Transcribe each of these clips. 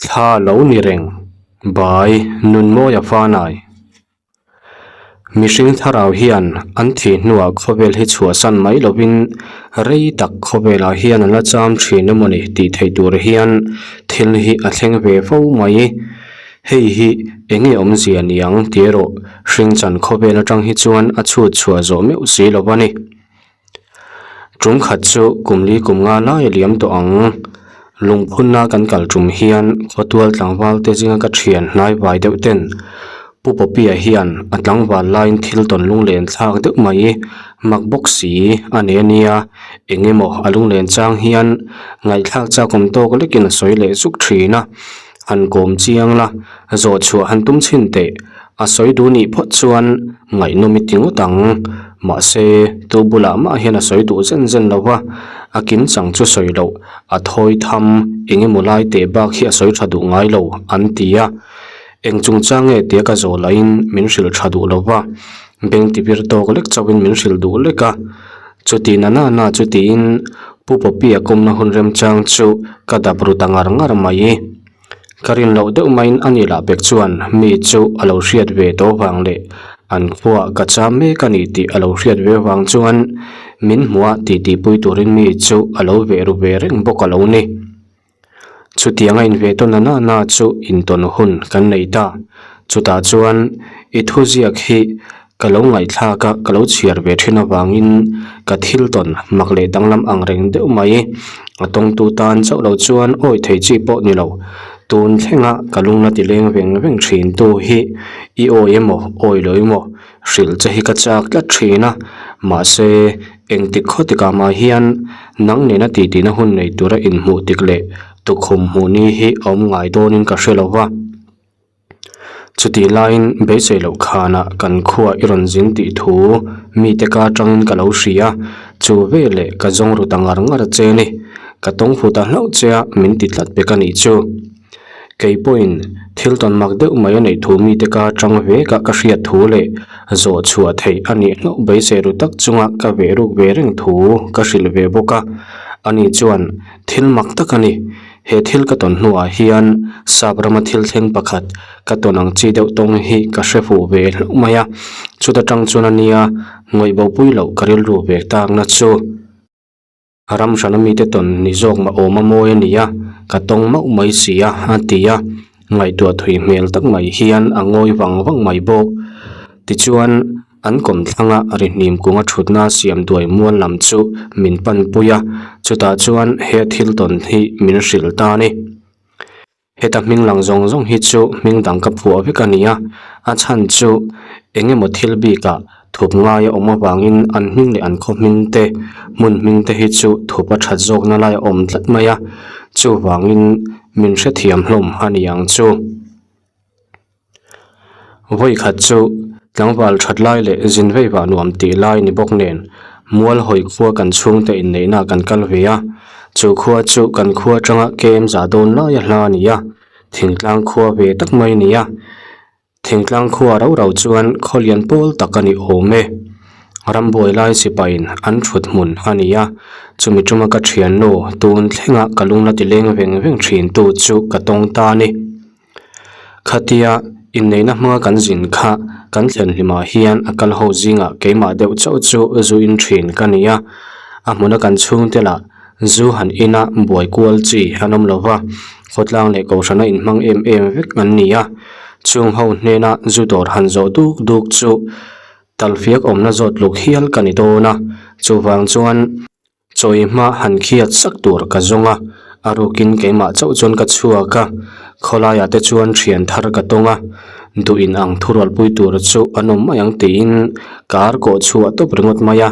Thla lo ni reng, Bai, Nunmawia Fanai. Mihring thlarau hian an thih hnuah khawvel hi chhuahsan mai lovin rei tak khawvelah hian an la cham thin emawni tih theih tur hian thil hi a thleng ve fo mai. Hei hi enge awmzia niang tih erawh hringchan khawvel atang hi chuan a chhut chhuah zawh meuh si lo a ni. Tum khat chu kum li kum nga lai a liam tawh ang. Lungphunna kan kal tum hian khawtual tlangval te zinga ka thian hnai vai deuh ten Pu Poppy-a hian a tlangval laiin thil tawn lunglen thlak deuh mai mak bawk si a nei a nia, eng emaw a lunglen chang hian ngaihthlak chakawm tawk lekin a sawi leh zuk thin a, han kawm chiang la, zawh chhuah han tum chhin teh. A sawi duh nih phawt chuan ngaihnawm i ti ngawt ang. Mahse, tu bulah mah hian a sawi duh zen zen lo va, a kim chang chu sawi loh, a thawi tham eng emaw lai teh bak hi a sawi tha duh ngai lo, an ti a. Eng chungchang nge tia ka zawh lahin min hrilh tha duh lo va, beng tipir tawk lek chauhin min hrilh duh lek a. Chuti na na na chu tiin Pu Poppy-a kawmna hun remchang chu ka dap ru ta ngar ngar mai. Ka rin loh deuh maiin a ni lah pek chuan mi chu a lo hriat ve tawh vang leh an khuaah ka cham mek a ni tih a lo hriat ve vang chuan min hmuh a titipui turin mi chu a lo veh ru ve reng bawk a lo ni. Chutiang a inve tawn na na chu intawn hun kan nei ta. Chutah chuan i thuziak hi Ka lo ngaihthlak a, ka lo chhiar ve thin avangin ka thil tawn mak leh danglam ang reng deuh mai. A tawngtu tan chauh lo chuan awi thei chi pawh ni lo. Tun thlenga ka lung la ti leng veng veng thin tu hi i awi emaw awi lo emaw hrilh che hi ka chak tlat thin a. Mahse, engtik khaw tikah mah hian nang nena tihtina hun nei tura inhmuh tik leh tukhum hmuh ni hi a awm ngai dawnin ka hre lo va. Chutih laiin beisei loh khanah kan khua i rawn zin tih thu mite ka atangin ka lo hria a, chu veleh ka zawng ru ta ngar ngar che ni. Ka tawng fu ta hlauh che a, min ti tlat pek a nih chu. Kei pawhin thil tawn mak deuh mai a neih thu mite ka atang vek a ka hriat thu leh zawh chhuah theih a nih hlauh beisei ru tak chunga ka veh ruk ve reng thu ka hrilh ve bawk a. Ani chuan thil mak tak a ni. He thil ka tawn hnuah hian sap rama thil thleng pakhat ka tawn ang chi deuh tawng hi ka hre fuh ve hlauh mai a, chuta tang chuan a nia ngawih bo pui loh ka rilru ve takna chu ram hrana mite tawn ni zawk mah awm a mawi a ni a, ka tawng mauh mai si a, a ti a, ngaihtuah thui hmel tak mai hian a ngawi vang vang mai bawk. Tichuan. An kawmthlanga rihnim kunga thutna siam duai mual lam chu min panpui a, chutah chuan he thil tawn hi min hrilh ta a ni. Heta hming lang zawng zawng hi chu hming dang ka phuah vek a ni a, a chhan chu eng emaw thil bikah thup ngai a awm avangin an hming leh an khaw hming te, hmun hming te hi chu thup a that zawkna lai a awm tlat mai a, chuvangin min hrethiam hlawm a ni ang chu. Vawi khat chu tlangval that lai leh zin vei vah nuam tih lai ni bawk nen mual hawi khua kan chhungte inneihna kan kal ve a, chu khua chu kan khua atanga kem za dawn laia hla a ni a, thingtlang khua ve tak mai a ni a, thingtlang khua rau rau chuan khaw lian pawl tak a ni awm e. Rambuai lai sipaiin an thut hmun a ni a, chumi tuma ka thiannu tun thlenga ka lung la ti leng veng veng thin tu chu ka tawng ta a ni. Khatia inneihna hmanga kan zin kha kan thlen hlimah hian a kal ho zingah keimah deuh chauh chu zu in thin ka ni a, a hmuna kan chhungte lah zu han ina buai kual chi an awm lo va, khawtlang leh kohhrana inhmang em em vek an ni a, chung ho hnena zu dawr han zawh duk duk chu talfiak awmna zawt luk hial ka ni dawn a, chuvang chuan. Chawi hma han khiat sak tur ka zawng a, a rukin keimah chauh chuan ka chhuak a, khawlaiah te chuan thian thar ka tawng a, duh in ang thurualpui tur chu an awm mai ang tiin ka ar kawh chhuah tawp ringawt mai a,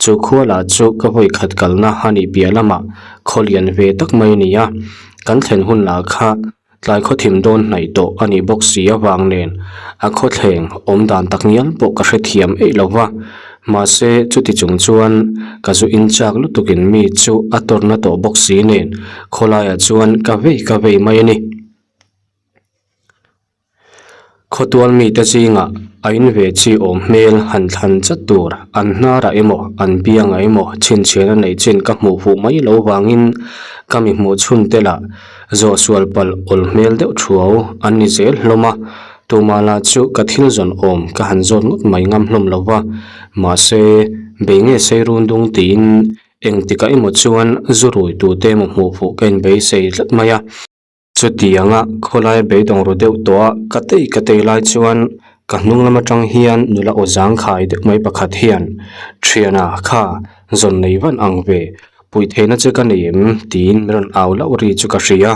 chu khua lah chu ka vawi khat kalna a nih piah lamah khaw lian ve tak mai a ni a, kan thlen hun lah kha Tlai khawthim dawn hnaih tawh a nih bawk si avang nen a khawthleng awm dan tak ngial pawh ka hrethiam eih lo va, mahse chuti chung chuan ka zu in chak lutukin mi chu a tawrhna tawh bawk si nen khawlaiah chuan ka vei ka vei mai a ni. Khawtual mite zingah a in ve chi awm hmel han thlan chat tur an hnarah emaw an biangah emaw chhinchhiahna neih chin ka hmuh fuh mai lo vangin ka mi hmuh chhun te lah zawh sual palh awl hmel deuh thuau an ni zel hlawm a, tumah lah chu ka thil zawn awm ka han zawt ngawt mai ngam hlawm lo va, mahse bei nge sei run dung tiin engtikah emaw chuan zu rui tute emaw hmuh fuh ka inbeisei tlat mai a. Chutianga khawlaia beidawng ru deuh tawh a ka tei ka tei lai chuan ka hnung lam atang hian nula aw zangkhai deuh mai pakhat hian, Thiana, kha, zawn nei van ang ve, puih theihna che ka nei em? tiin min rawn au lauh ri chu ka hria.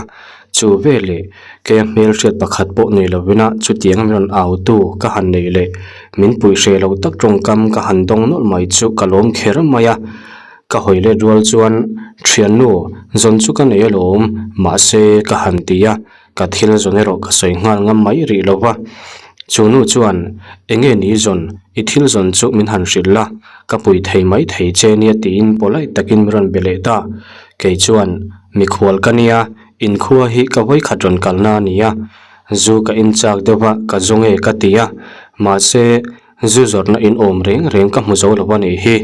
Chu veleh keia hmelhriat pakhat pawh nei lovina chutianga min rawn au tu ka han nei leh min puih hreh lo tak tawngkam ka han dawng nawlh mai chu ka lawm kher mai a. Ka hawi let rual chuan, Thiannu, zawn chu ka nei alawm, mahse ka han ti a, ka thil zawn erawh ka sawi nghal ngam mai rih lo va. Chu nu chuan, Enge ni zawn, i thil zawn chu min han hrilh la, ka pui thei mai thei che nia tiin polite takin min rawn be leh ta. Kei chuan, Mikhual ka nia, inkhua hi ka vawikhat rawn kalna a nia, zu ka inchak deuh va ka zawng e ka ti a, mahse, Zu zawrhna in awm reng reng ka hmu zo lo a nih hi.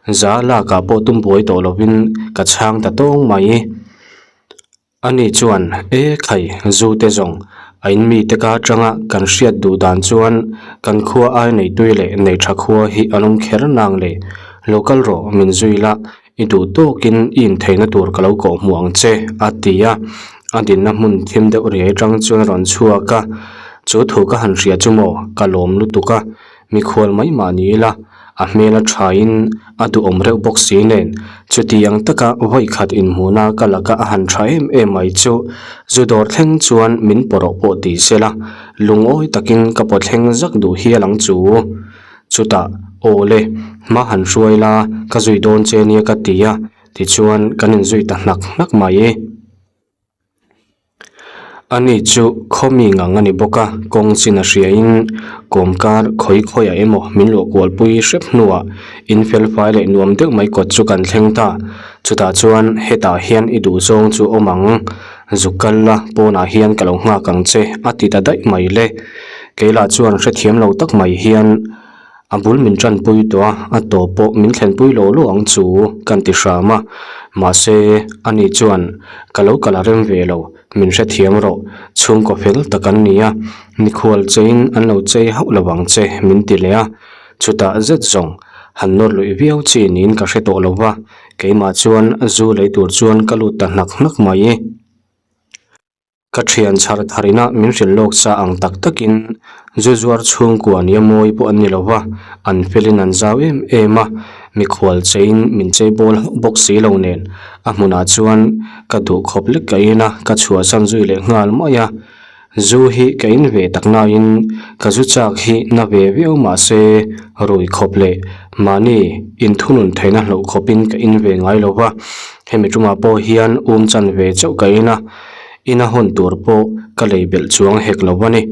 Za lakah pawh tum buai tawh lovin ka chhang ta tawng mai. Ani chuan, E khai, zu te zawng, a in mite ka atanga kan hriat duh dan chuan kan khua ai neitui leh nei tha khua hi an awm kher nang le. Lo kal rawh, min zui la, i duh tawkin i intheihna tur ka lo kawh hmuh ang che, a ti a. A dinna hmun thim deuh riai atang chuan a rawn chhuak a. Chu thu ka han hria chu maw, ka lawm lutuk a. Mikhual mai mah ni ila, a hmel a thain a duhawm reuh bawk si nen. Chuti ang taka vawikhat inhmuhna ka laka a han tha em em mai chu zu dawr thleng chuan min pawrawh pawh ti sela, lungawi takin ka paw thleng zak duh hial ang chu. Chutah, Aw le, hma han hruai la, ka zui dawn che nia ka ti a, tichuan kan inzui ta hnak hnak mai. Ani chu khaw mi ngang a ni bawk a, kawng chin a hriain kawmkar khawi khawiah emaw min luah kualpui hrep hnuah in felfai leh nuam deuh mai kawt chu kan thleng ta. Chutah chuan hetah hian i duhzawng chu awm ang. Zuk kal la, pawnah hian ka lo nghak ang che, a ti ta daih mai le. Keilah chuan hrethiam lo tak mai hian a bul min tanpui tawh a, a tawp pawh min thlenpui lo lo ang chu kan ti hram a. Mahse, ani chuan ka lo kal a rem ve lo, min hrethiam rawh, chhungkaw fel tak an ni a, mikhual cheiin an lo chei hauh lo ang che, min ti leh a. Chutah zet zawng, han nawr luih viau chi niin ka hre tawh lo va. Keimah chuan zu lei tur chuan ka lut ta hnak hnak mai. Ka thian chhar thar ina min hrilh lawk sa ang tak takin zu zuar chhungkua nia mawi pawh an ni lo va, an felin an zau em em a, mikhual cheiin min chei bawl hauh bawk si lo nen a hmunah chuan ka duh khawp lek ka in a, ka chhuahsan zui leh nghal mai a. Zu hi ka in ve tak nain ka zu chak hi na ve viau mahse rui khawp leh mahni inthunun theihna hlauh khawpin ka in ve ngai lo va, hemi tumah pawh hian um chan ve chauh ka in a, ina hawn tur pawh ka lei belh chuang hek lo a ni.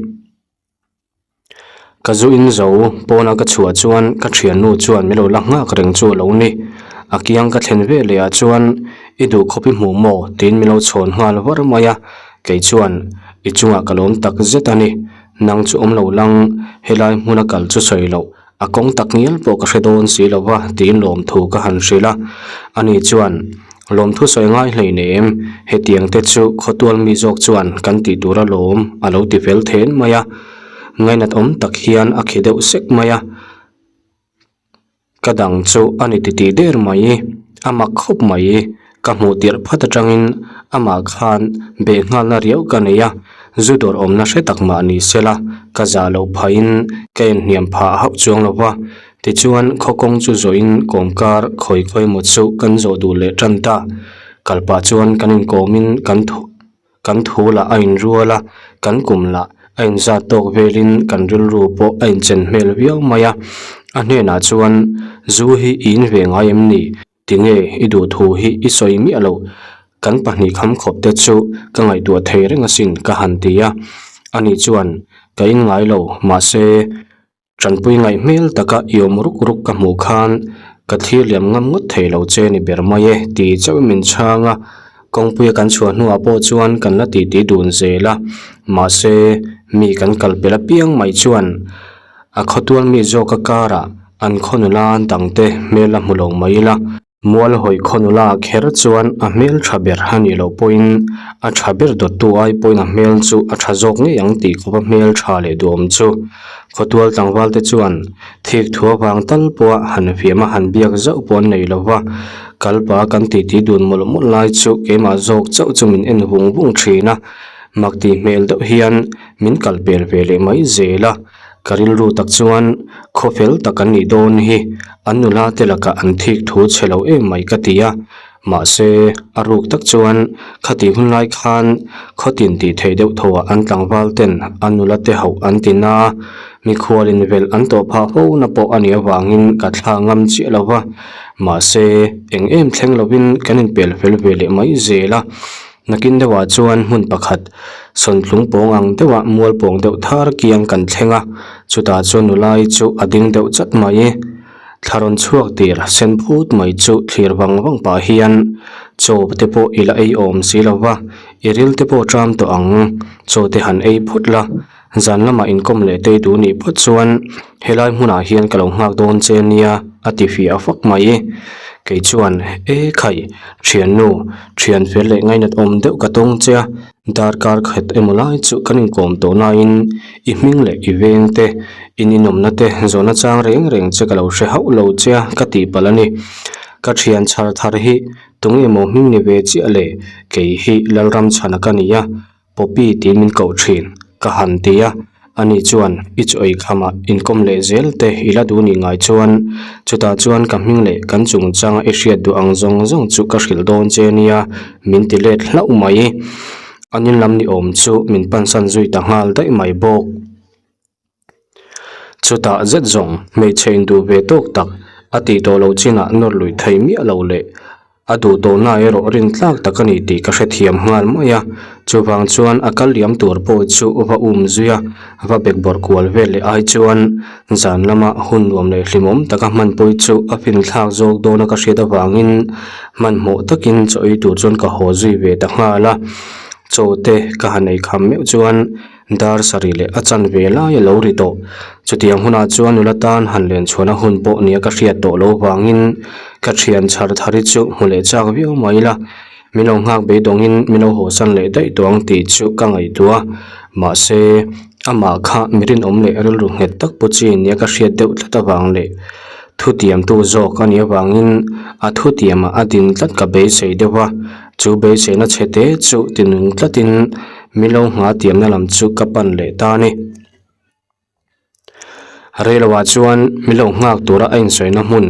Ka zu in zo pawna ka chhuah chuan ka thiannu chuan min lo la nghak reng chu a lo ni. A kiang ka thlen ve leh ah chuan i duh khawp i hmuh maw tiin min lo chhawn nghal var mai a, kei chuan i chungah ka lawm tak zet a ni. Nang chu awm lo lang, helai hmuna kal chu sawi loh A kawng tak ngial pawh ka hre dawn si lo va tiin lawmthu ka han hrilh a. Ani chuan, Lawmthu sawi ngai hlei nem, hetiang te chu khawtual mi zawk chuan kan tih tur alawm a lo ti fel then mai a. Ngainat awm tak hian a khi deuh sek mai a. Ka dang chu a ni titih der mai, a mak khawp mai. Ka hmuh tirh phat atangin amah khan beh nghalna riau ka nei a, zu dawr awmna hre tak mah ni sela ka zah loh phahin ka inhniam phah hauh chuang lo va. Tichuan khaw kawng chu zawhin kawmkar khawi khawi maw chu kan zawh duh leh tan ta. Kal pah chuan kan inkawmin kan thu Kan thu lah a inrual a, kan kum lah a inzat tawk velin kan rilru pawh a inchen hmel viau mai a. A hnenah chuan, Zu hi i in ve ngai em ni? Tinge i duh thu hi i sawi miah loh? Kan pahnih kham khawp te chu ka ngaihtuah thei reng asin ka han ti a. Ani chuan, Ka in ngai lo, mahse, Tanpui ngaih hmel taka i awm ruk ruk ka hmuh khan ka thlir liam ngam ngawt thei lo che ni ber mai e ti chauh min chhang a, kawngpuia kan chhuah hnuah pawh chuan kan la titi dun zel a, mahse Mi kan kal pel apiang mai chuan a khawtual mi zawk a karah an khaw nula dangte hmel a hmu lo mai ila. Mual hawi khaw nula kher chuan a hmel tha ber a nih loh pawhin a tha ber dawttu ai pawhin a hmel chu a tha zawk ngei ang tih khawpa hmel tha leh duhawm chu khawtual tlangval te chuan thik thu avang tal pawha han fiam a han biak zauh pawh an nei lo va, kalpa kan titi dun mawlh mawlh lai chu keimah zawk chauh chu min en vung vung thin a, mak tih hmel deuh hian min kal pel ve leh mai zel a. Ka rilru tak chuan khaw fel tak an nih dawn hi an nula te lakah an thik thu chhe lo em mai ka ti a, mahse a ruk tak chuan khatih hun lai khan khaw tin tih theih deuh tho ah an tlangval ten an nula te hauh an ti na a, mikhual in velh an tawh phah fo na pawh a nih avangin ka thla ngam chiah lo va, mahse eng em thleng lovin kan inpel fel ve leh mai zel a. Nakin deuhah chuan hmun pakhat sawntlung pawng ang deuhah mual pawng deuh thar kiang kan thleng a, chutah chuan nulai chu a ding deuh chat mai. Thla rawn chhuak tir sen phut mai chu thlir vang vang pah hian chaw te pawh i la ei awm si lo va, i ril te pawh ṭam tawh ang, chaw te han ei phawt la, zan lamah inkawm leh tei duh nih phawt chuan helai hmunah hian ka lo nghak dawn che nia a ti fiah fak mai. Kei chuan e khai thiannu thian fel leh ngainat awm deuh ka tawng che a, darkar khat emaw lai chu kan inkawm tawh laiin i hming leh i veng te i ninawmna te zawhna chang reng reng che ka lo hre hauh lo che a ka tih palh a ni. Ka thian chhar thar hi tunge maw hming ni ve chiah le kei hi Lalramchhana ka ni a. Poppy tiin min koh thin, ka han ti a, ani chuan i chaw ei khamah inkawm leh zel te i la duh nih ngai chuan chutah chuan ka hming leh kan chungchanga i hriat duh ang zawng zawng chu ka hrilh dawn che nia min ti let hlauh mai. An in lam ni awm chu min pansan zui ta nghal daih mai bawk. Chutah zet zawng hmeichhe induh ve tawk tak a tih tawh loh chinah nawr lui thei miah lo leh a duh tawhna erawh rin tlak tak a ni tih ka hrethiam nghal mai a. Chuvang chuan a kal liam tur pawh chu va um zui a, va bekbawrh kual vel leh ai chuan zan lama hun nuam leh hlimawm taka hmanpui chu a finthlak zawk dawna ka hriat avangin hmanhmawh takin chaw ei tur chuan ka haw zui ve ta nghal a. Chaw te ka han ei kham meuh chuan Dar sarih leh a chan ve lai a lo ri tawh. Chutiang hunah chuan nula tan han len chhuahna hun pawh nia ka hriat tawh lo vangin ka thian chhar thari chu hmu leh chak viau mai ila, min lo nghak beidawngin min lo hawsan leh daih tawh ang tih chu ka ngaihtuah a. Mahse, amah kha mi rinawm leh rilru nghet tak pu chi nia ka hriat deuh tlat avang leh thutiamtu zawk a nih avangin a thutiamah a din tlat ka beisei deuh a. Chu beiseina chhe te chu tinung tlatin Min lo nghah tiamna lam chu ka pan leh ta a ni. Reiloah chuan min lo nghak tura a insawina hmun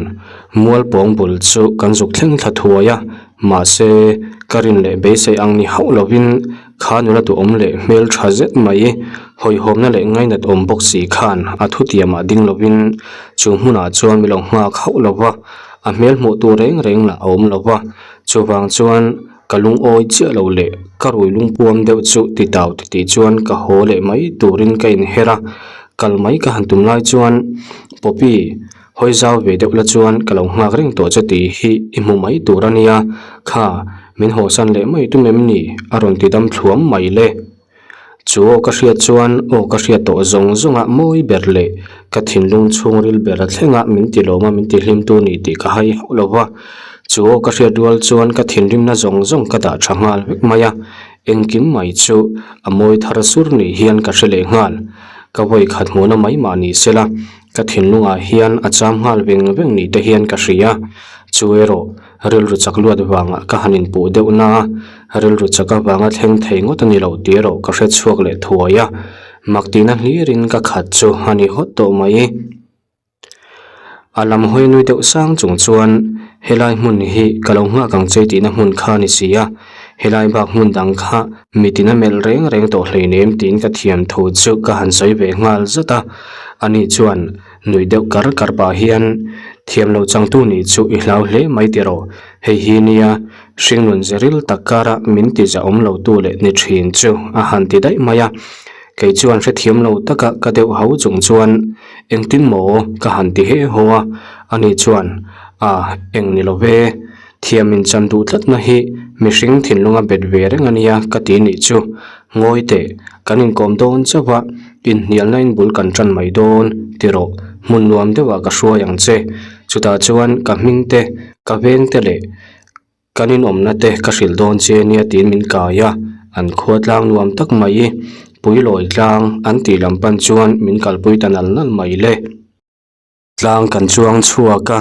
mual pawng bul chu kan zuk thleng thla thuai a, mahse ka rin leh beisei ang ni hauh lovin kha nula duhawm leh hmel tha zet mai hawihhawmna leh ngainat awm bawk si khan a thutiamah ding lovin chu hmunah chuan min lo nghak hauh lova, a hmel hmuh tur reng reng lah a awm lova, chuvang chuan Ka lungawi chiah lo leh ka rui lungpuam deuh chu ti tau ti tih chuan ka haw leh mai turin ka inher a, kal mai ka han tum lai chuan Poppy hawi zau ve deuh la chuan ka lo nghak reng tawh che tih hi i hmu mai tur a nia, kha min hawsan leh mai tum em ni? a rawn ti dam thluam mai le. Chu aw ka hriat chuan aw ka hriat tawh zawng zawnga mawi ber leh ka thinlung chhungril ber a thlenga min ti lawm a min ti hlim tu ni tih ka hai hauh lo va. Chu aw ka hriat rual chuan ka thinrimna zawng zawng ka dah tha nghal vek mai a, engkim mai chu a mawi thar sur ni hian ka hre leh nghal. Ka vawi khat hmuhna mai mah ni sela ka thinlungah hian a cham nghal veng veng ni te hian ka hria. Chu erawh Rilru chak luat vangah ka han inpuh deuh na a, rilru chak avanga thleng thei ngawt a ni lo tih erawh ka hre chhuak leh thuai a, mak tihna hlirin ka khat chu a ni hawt tawh mai. A lam hawi nui deuh sang chung chuan helai hmun hi ka lo nghak ang che tihna hmun kha a ni si a, helai bak hmun dang kha mitin a melh reng reng tawh hleinem tiin ka thiam thu chu ka han sawi ve nghal zat a, ani chuan Nuih deuh kar kar pah hian thiam lo changtu nih chu i hlau hle mai tiraw, hei hi nia hringnun zeril tak kara min ti zahawm lo tu leh ni thin chu a han ti daih mai a. Kei chuan hrethiam lo taka ka deuh ho chung chuan engtin maw ka han ti he haw a, ani chuan a eng ni lo ve, thiam in chan duh tlatna hi mihring thinlunga bet ve reng a nia ka ti nih chu. Ngawi teh, kan inkawm dawn chauh a, inhnialna in bul kan tan mai dawn ti rawh, hmun nuam deuhah ka hruai ang che. Chutah chuan ka hming te, ka veng te leh kan inawmna te ka hrilh dawn che nia tiin min kai a, an khua tlang nuam tak mai, Puilawi tlang an tih lam pan chuan min kalpui ta nal nal mai le. Tlang kan chuang chhuak a,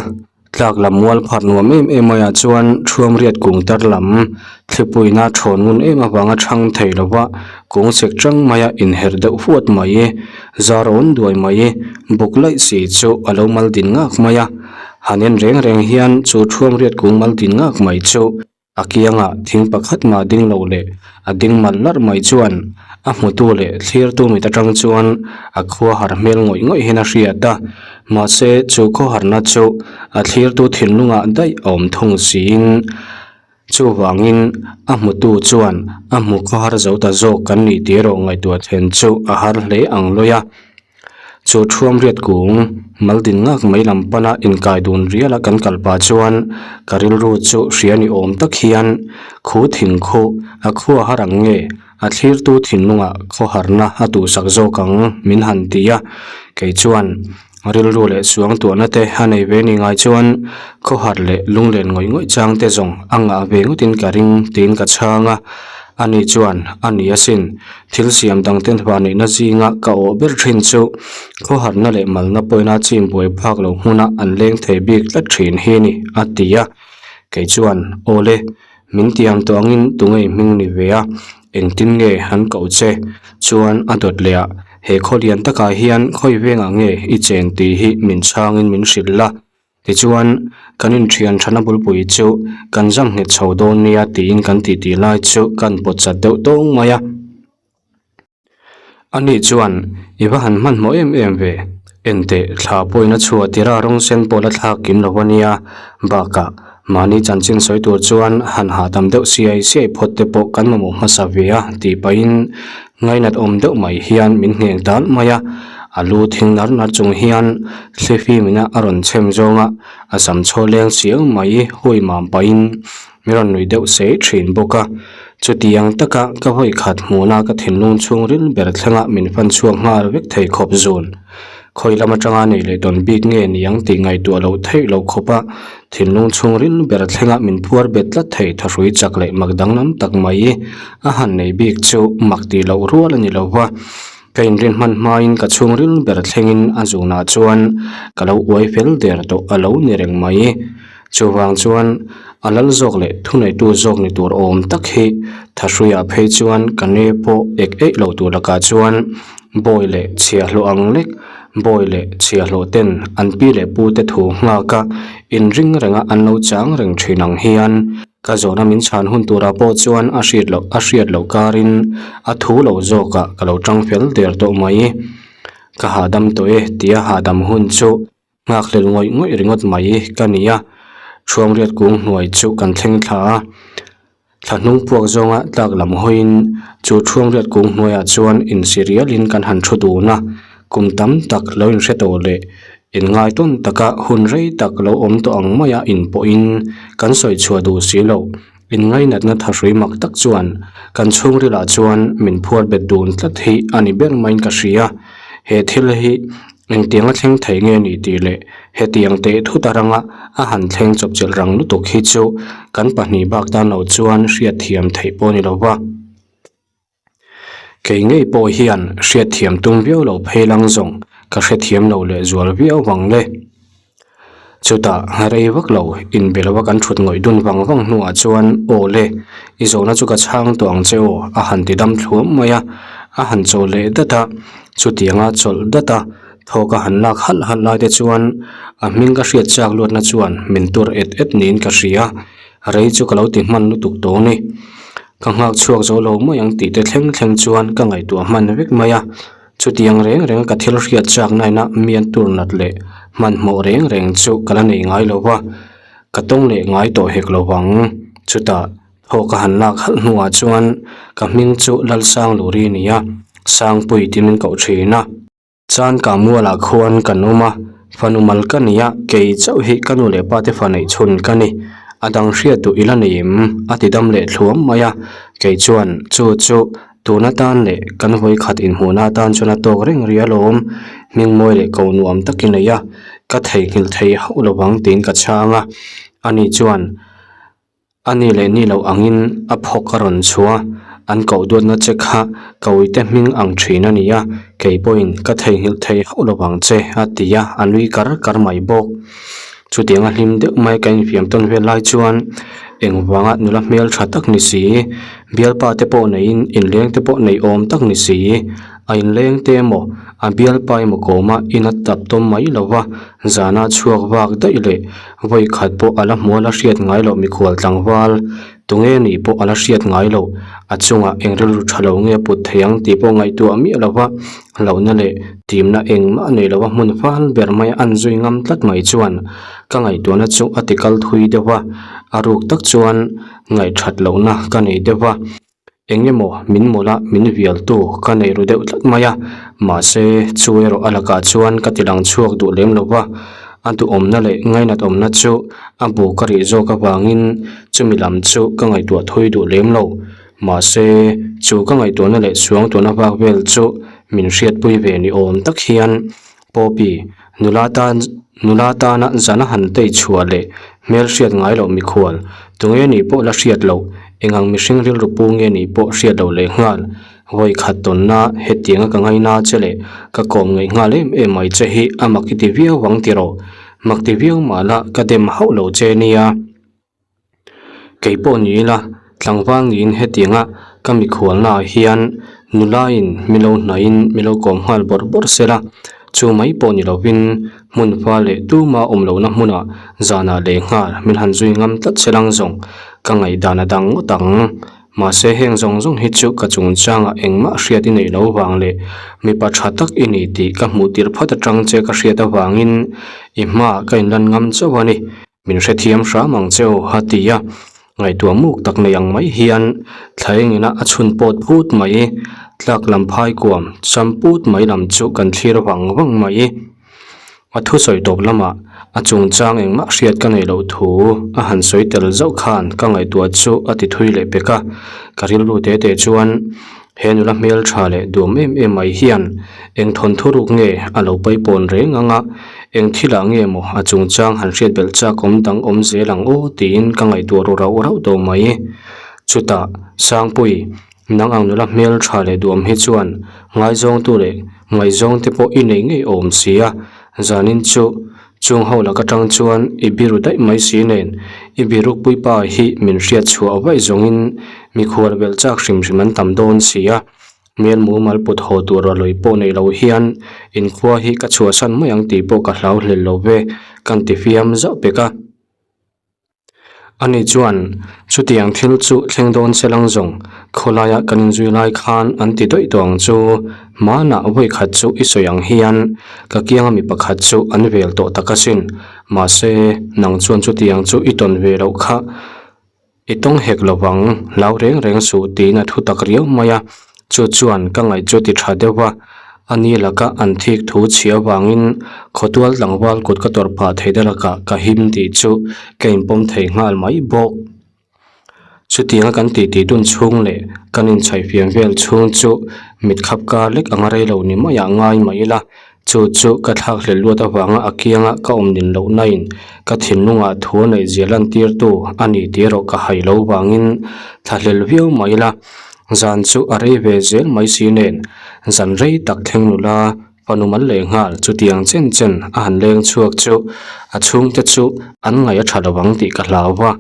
tlak lam mual pharh nuam em em maiah chuan Thuamriat kung tar lam thlipuina thawn ngun em avanga thang thei lova kung sek chang maia inherh deuh huat mai, zar awn duai mai, buk laih si chu a lo mal din ngak mai a. Han en reng reng hian chu Thuamriat kung mal din ngak mai chu A kiangah thing pakhat mah ding lo leh a ding mal larh mai chuan a hmutu leh thlirtu mit atang chuan a khua har hmel ngawih ngawih hian a hriat a, mahse chu khawharna chu a thlirtu thinlungah daih a awm thung siin chuvangin a hmutu chuan a hmu khawhar zo ta zawk kan nih tih erawh ngaihtuah thlen chu a har hle ang lawi a. Chu Thuamriat kung maldin ngak mai lam pana inkai dun riala kan kal pah chuan ka rilru chu hria ni awm tak hian khu thing khu a khua har ang nge a thlirtu thinlungah khawharna a duhsak zawk ang min han ti a, kei chuan rilru leh suangtuahna te a nei ve ni ngai chuan khawhar leh lunglen ngawih ngawih chang te zawng a ngah ve ngawtin ka ring tiin ka chhang a, ani chuan a ni asin. Thil siam dangte hmanihna zinga ka awh ber thin chu khawharna leh malna pawina chin buai phak lo hmuna an leng thei bik tlat thin hi ni, a ti a. Kei chuan, Aw le, min tiam tawh angin tunge hming ni ve a, engtin nge han koh che? Chuan a dawt leh a, he khaw lian takah hian khawi vengah nge i chen tih hi min chhangin min hrilh la, Tichuan, kan inthian thana bulpui chu kan zam nghet chho dawn nia tiin kan titi lai chu kan pawt chat deuh tawng mai a. Ani chuan, I va han hmanhmawh em em ve, enteh thla pawhin a chhuah tirh a rawng sen pawh la thlak kim lo a nia, bakah mahni chanchin sawi tur chuan han hahdam deuh siai siai phawt te pawh kan mamawh hmasa ve a tih pahin Ngainat awm deuh mai hian min ngheng tal mai a, a lu thing nar nar chung hian thlifimina a rawn chhem zawng a, a sam chhaw leng chiang mai hui mam pahin min rawn nui deuh sei thin bawk a. Chutiang taka ka vawi khat hmuhna ka thinlung chhungril ber thlenga min fan chhuak nghal vek thei khawp zun. Khawi lam atanga nei leh tawn bik nge niang tih ngaihtuah loh theih loh khawp a, thinlung chhungril ber thlenga min phuar bet tlat thei thahrui chak leh mak danglam tak mai a han nei bik chu mak tih loh rual a ni lo va. Ka inrin hman hmain ka chhungril ber thlengin a zunah chuan ka lo uai fel der tawh a lo ni reng mai. Chuvang chuan a lal zawk leh thuneitu zawk ni tur awm tak hi Thahruiah phei chuan ka ne pawh ek eih lo tur lakah chuan bawi leh chhiahhlawh ang lek, bawi leh chhiahhlawh ten an pi leh pu te thu nghak a inring renga an lo chang reng thin ang hian ka zawhna min chhan hun turah pawh chuan a hriat loh a hriat loh karin a thu lo zawkah ka lo tang fel der tawh mai. Ka hahdam tawh e tia hahdam hun chu Nghakhlel ngawih ngawih ringawt mai ka ni a, Thuamriat kung hnuai chu kan thleng thla a, thla hnung puak zawnga tlak lam hawiin chu Thuamriat kung hnuaiah chuan insi rialin kan han thu dun a, kum tam tak lo inhre tawh leh inngai tawn taka hun rei tak lo awm tawh ang maia inpawhin kan sawi chhuah duh si loh. Inngainatna thahrui mak tak chuan kan chhungrilah chuan min phuar bet dun tlat hi a ni ber maiin ka hria. He thil hi engtianga thleng thei nge ni tih leh hetiang teh thut aranga a han thleng chawpchilh rang lutuk hi chu kan pahnih bak tan lo chuan hriatthiam theih pawh a ni lo va. Kei ngei pawh hian hriatthiam tum viau lo phei lang zawng ka hrethiam lo leh zual viau vang le. Chutah rei vak lo inbe lova kan thut ngawih dun vang vang hnuah chuan aw le, i zawhna chu ka chhang tawh ang che aw a han ti dam thluam mai a, a han chawl leh dat a, chutianga chawlh dat a thawk a han lak halh halh lai te chuan a hming ka hriat chak luatna chuan min tur et et niin ka hria, rei chu ka lo ti hman lutuk tawh a ni. Ka nghak chhuak zo lo mai ang tih te thleng thleng chuan ka ngaihtuah hman vek mai a, chutiang reng reng ka thil hriat chak naina mian tur nat leh hmanhmawh reng reng chu ka la nei ngai lo va, ka tawng leh ngai tawh hek lo vang. Chutah thaw ka han lak halh hnuah chuan ka hming chu Lalsangluri a ni a, Sangpui tih min koh thin a. Chan ka mualah khuan kan awm a, fanu mal ka ni a, kei chauh hi ka nu leh pa te fa neih chhun ka ni. A dang hriat duh ila nei em? A ti dam leh thluam mai a, kei chuan chu chu tun atan leh kan vawikhat inhmuhna atan chuan a tawk reng ri alawm, hmingmawi leh ko nuam tak i nei a, ka theihnghilh thei hauh lovang tiin ka chhang a, ani chuan A ni leh ni loh angin a phawk a rawn chhuah a, an koh duatna che kha ka uite hming ang thin a ni a, kei pawhin ka theihnghilh thei hauh lo vang che, a ti a, a nui kar kar mai bawk. Chutianga hlim deuh mai ka infiam tawn vel lai chuan engvanga nula hmel tha tak ni si, bialpa te pawh neiin inleng te pawh nei awm tak ni si, a inleng te emaw a bialpa emaw kawma in a tap tawm mai lo va, zana chhuak vak daih leh Vawi khat pawh a la hmual a hriat ngai loh mikhual tlangval, tunge nih pawh a la hriat ngai loh, a chungah eng rilru tha lo nge put thei ang tih pawh ngaihtuah miah lo va, hlauhna leh timna engmah nei lova hmun fal ber mai an zui ngam tlat mai chuan ka ngaihtuahna chu a ti kal thui deuh va, a ruk tak chuan ngaihthat lohna ka nei deuh va. Eng emaw min mawlh a, min vialtu ka nei ru deuh tlat mai a, mahse chu erawh a lakah chuan ka ti lang chhuak duh lem lo va, a duhawmna leh ngainat awmna chu a bu ka rih zawk avangin chumi lam chu ka ngaihtuah thui duh lem lo. Mahse chu ka ngaihtuahna leh suangtuahna vak vel chu min hriatpui ve ni awm tak hian Poppy, nula tan nula tana zana han tei chhuah leh hmel hriat ngai loh mikhual, tunge nih pawh la hriat loh, engang mihring rilru pu nge nih pawh hriat loh leh nghal, vawi khat tawnna hetianga ka ngaina che leh ka kawm ngaih nghal em em mai che hi a mak i ti viau ang tiraw? Mak ti viau mah la ka dem hauh lo che nia. Kei pawh ni ila, tlangval niin hetianga ka mikhualnaah hian nulain mi lo hnaihin mi lo kawm nghal bawrh bawrh se la, chu mai pawh ni lovin hmun fa leh tuma awm lohna hmunah zanah leh nghal min han zui ngam tlat se lang zawng ka ngaihdan a dang ngawt ang. Mahse heng zawng zawng hi chu ka chungchangah engmah hriat i neih lo vang leh mipa tha tak i ni tih ka hmuh tirh phawt atang che ka hriat avangin i hmaah ka inlan ngam chauh a ni. Min hrethiam hram ang che aw a ti a, ngaihtuah muk tak nei ang mai hian thla engina a chhun pawt phut mai, tlak lam phai kuam cham put mai lam chu kan thlir vang vang mai. A thusawi tawp lamah a chungchang engmah hriat ka neih loh thu a han sawi tel zauh khan ka ngaihtuah chu a ti thui leh pek a, ka rilru te te chuan he nula hmel tha leh duam em em mai hian eng thawnthu ruk nge a lo paipawn reng ang a, Eng thilah nge maw a chungchang han hriat belh chak awm dang awm zel ang aw tiin ka ngaihtuah ru rauh rauh tawh mai. Chutah, Sangpui, nang ang nula hmel tha leh duam hi chuan ngaizawngtu leh ngaihzawng te pawh i nei ngei awm si a, zanin chu chung ho lak atang chuan i biru daih mai si nen i birukpui pa hi min hriat chhuah vaih zawngin mikhual belh chak hrim hrim an tam dawn si a. Hmel mumal put haw tur a lawi pawh nei lo hian inkhua hi ka chhuahsan mai ang tih pawh ka hlau hlel lo ve, kan ti fiam zauh pek a. Ani chuan, Chutiang thil chu thleng dawn se lang zawng, khawlaia kan inzui lai khan an ti dawih tawh ang chu, hmanah vawi khat chu i sawi ang hian ka kianga mi pakhat chu an vel tawh tak asin, mahse nang chuan chutiang chu i tawn ve loh kha. I tawng hek lo vang, hlau reng reng suh tiin a thu tak riau mai a, chu chuan ka ngaih chu ti tha deuh a, a ni laka an thik thu chhia vangin khawtual tlangval kut ka tawrh phah thei te lakah ka him tih chu ka inpawm thei nghal mai bawk. Chutianga kan titi dun chhung leh kan inchhaihfiam vel chhung chu mitkhap kar lek anga rei lo ni maiah ngai mai ila, Chu chu ka thlak hlel luat avanga a kianga ka awm nin loh nain ka thinlungah thu a neih zia lantirtu a ni tih erawh ka hai lo vangin thla hlel viau mai ila. Zan chu a rei ve zel mai si nen zan rei tak thleng nula fanu mal leh nghal chutiang chen chen a han leng chhuak chu a chhungte chu an ngaih a tha lo ang tih ka hlau va.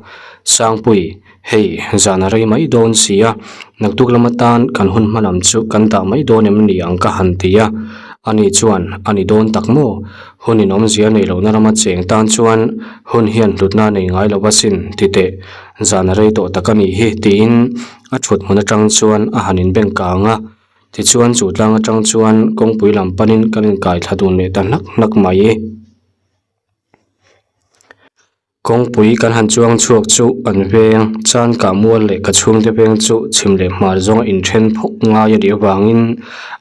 Sangpui. Hei, zan a rei mai dawn si a, naktuk lam atan kan hun hma lam chu kan dah mai dawn em ni ang ka han ti a. Ani chuan, A ni dawn tak maw? Hun in awmzia nei lohna lama cheng tan chuan hun hian hlutna a nei ngai lo asin, ti teh. Zan a rei tawh tak a nih hi, tiin a thut hmun atang chuan a han inbeng kang a. Tichuan chu tlang atang chuan kawngpui lam panin kan inkai thla dun leh ta hnak hnak mai. Kawngpui kan han chuang chhuak chu an veng, chan kah mual leh ka chhungte veng chu chhim leh hmar zawnga inthen phawk ngai a nih avangin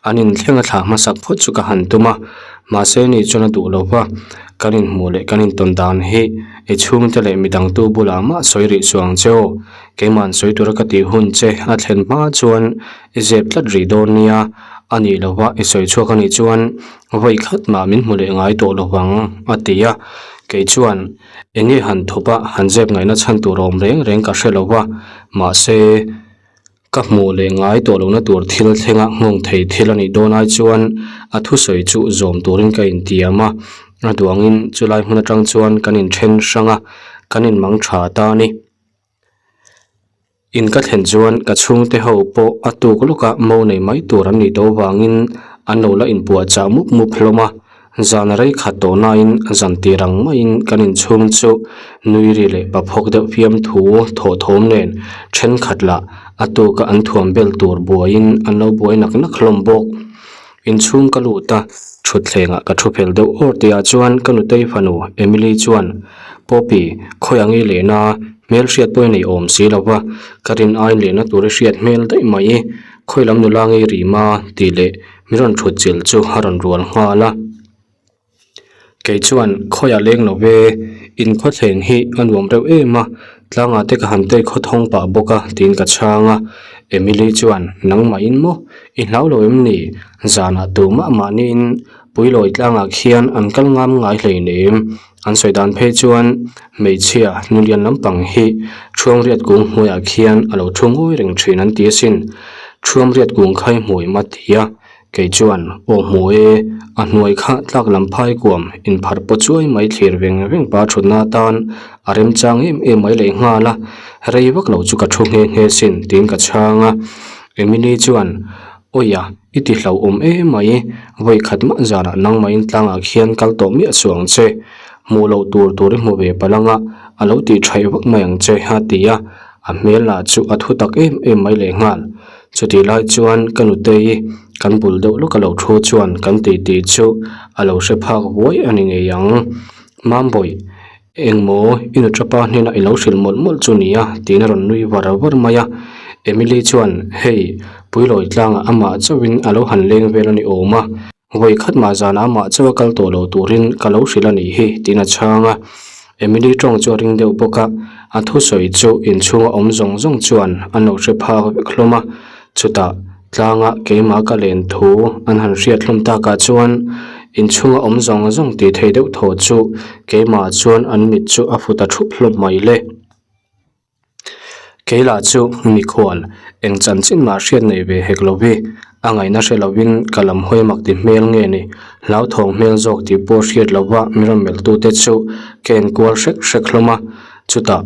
an inthleng a thlah hmasak phawt chu ka han tum a. Mahse ni chuan a duh lo va, kan inhmuh leh kan intawn dan hi i chhungte leh midangtu bulah mah sawi rih suh ang che aw. Keimah'n sawi tura ka tih hun che a thlen hma chuan i zep tlat rih dawn nia, a nih lo va i sawi chhuak a nih chuan vawi khat mah min hmu leh ngai tawh lo vang, a ti a. Kei chuan eng nge han thup a, han zep ngaihna chhan tur awm reng reng ka hre lo va, mahse, Ka hmuh leh ngai tawh lohna tur thil thlenga nghawng thei thil a nih dawn ai chuan a thusawi chu zawm turin ka intiam a, a duangin chulai hmun atang chuan kan inthen hrang a, kan inmang tha ta a ni. In ka thlen chuan ka chhungte ho pawh a tuk lawka mo nei mai tur an nih tawh vangin an lo la inpuahchah mup mup hlawm a. Zan rei khat tawh nain zan tir ang maiin kan inchhung chu nui ri leh paphawk deuh fiam thu thawh thawm nen thenkhat lah a tuka an thuam bel tur buaiin an lo buai nak nak hlawm bawk. Inchhung ka lut a, thutthlengah ka thu fel deuh awr tihah chuan ka nutei fanu Emily chuan, Poppy, khawi ang i lehna hmel hriat pawh i nei awm si lo va, ka rin aiin lehna tur i hriat hmel daih mai, khawi lam nula ngei rih ma? tih leh Mi rawn thut chilh chu a rawn rual nghal a, kei chuan khawiah leng lo ve, in khawthleng hi a nuam reuh em a, tlangah te ka han tei khawthawng pah bawk a tiin ka chhang a, Emily chuan nangmah in maw, i hlau lo em ni, zanah tumah mahniin Puilawi tlangah khian an kal ngam ngai hleinem, an sawi dan phei chuan hmeichhia nulian lampang hi Thuamriat kung hnuaiah khian a lo thu ngawi reng thin an ti asin. Thuamriat kung khai hmui ma ti a, kei chuan aw hmu e, a hnuai kha tlak lam phai kuam inpharh paw chuai mai thlir veng veng pa thutna atan a remchang em em mai leh nghal a, rei vak lo chu ka thu nghe nghe sin tiin ka chhang a. Emily chuan Awiah, i ti hlauhawm em mai, vawi khat mah zanah nangmahin tlangah khian kal tawh miah suh ang che, hmuh loh tur tur i hmu ve palh anga a lo tih thaih vak mai ang che a ti a, a hmel lah chu a thu tak em em mai lehnghal. Chutih lai chuan ka nutei kan bul deuh lawk a lo thu chuan kan tih tih chu a lo hre phak vuai a ni ngei ang. Mambawi, Engmaw, i nu tapa hnenah i lo hrilh mawlh mawlh chu nia, tiin a rawn nui var var mai a. Emily chuan, Hei, Puilawi tlangah amah chauhin a lo han leng vel a ni awm a, vawi khat mah zanah amah chauh a kal tawh lo turin ka lo hrilh a nih hi, tiin a chhang a. Emily tawng chu a ring deuh bawk a, a thusawi chu inchhunga awm zawng zawng chuan an lo hre phak vek hlawm a. Chutah, Tlanga keimah ka len thu an han hriat hlawm takah chuan inchhunga awm zawng zawng tih thei deuh thaw chu keimah chuan an mit chu a fut a thup hlawm mai le. Keilah chu mikhual eng chanchin mah hriat nei ve hek lo hi a ngaihna hre lovin ka lam hawi mak ti hmel nge ni hlauthawng hmel zawk tih pawh hriat lova mi rawn melhtute chu ka enkual hrek hrek hlawm a, chutah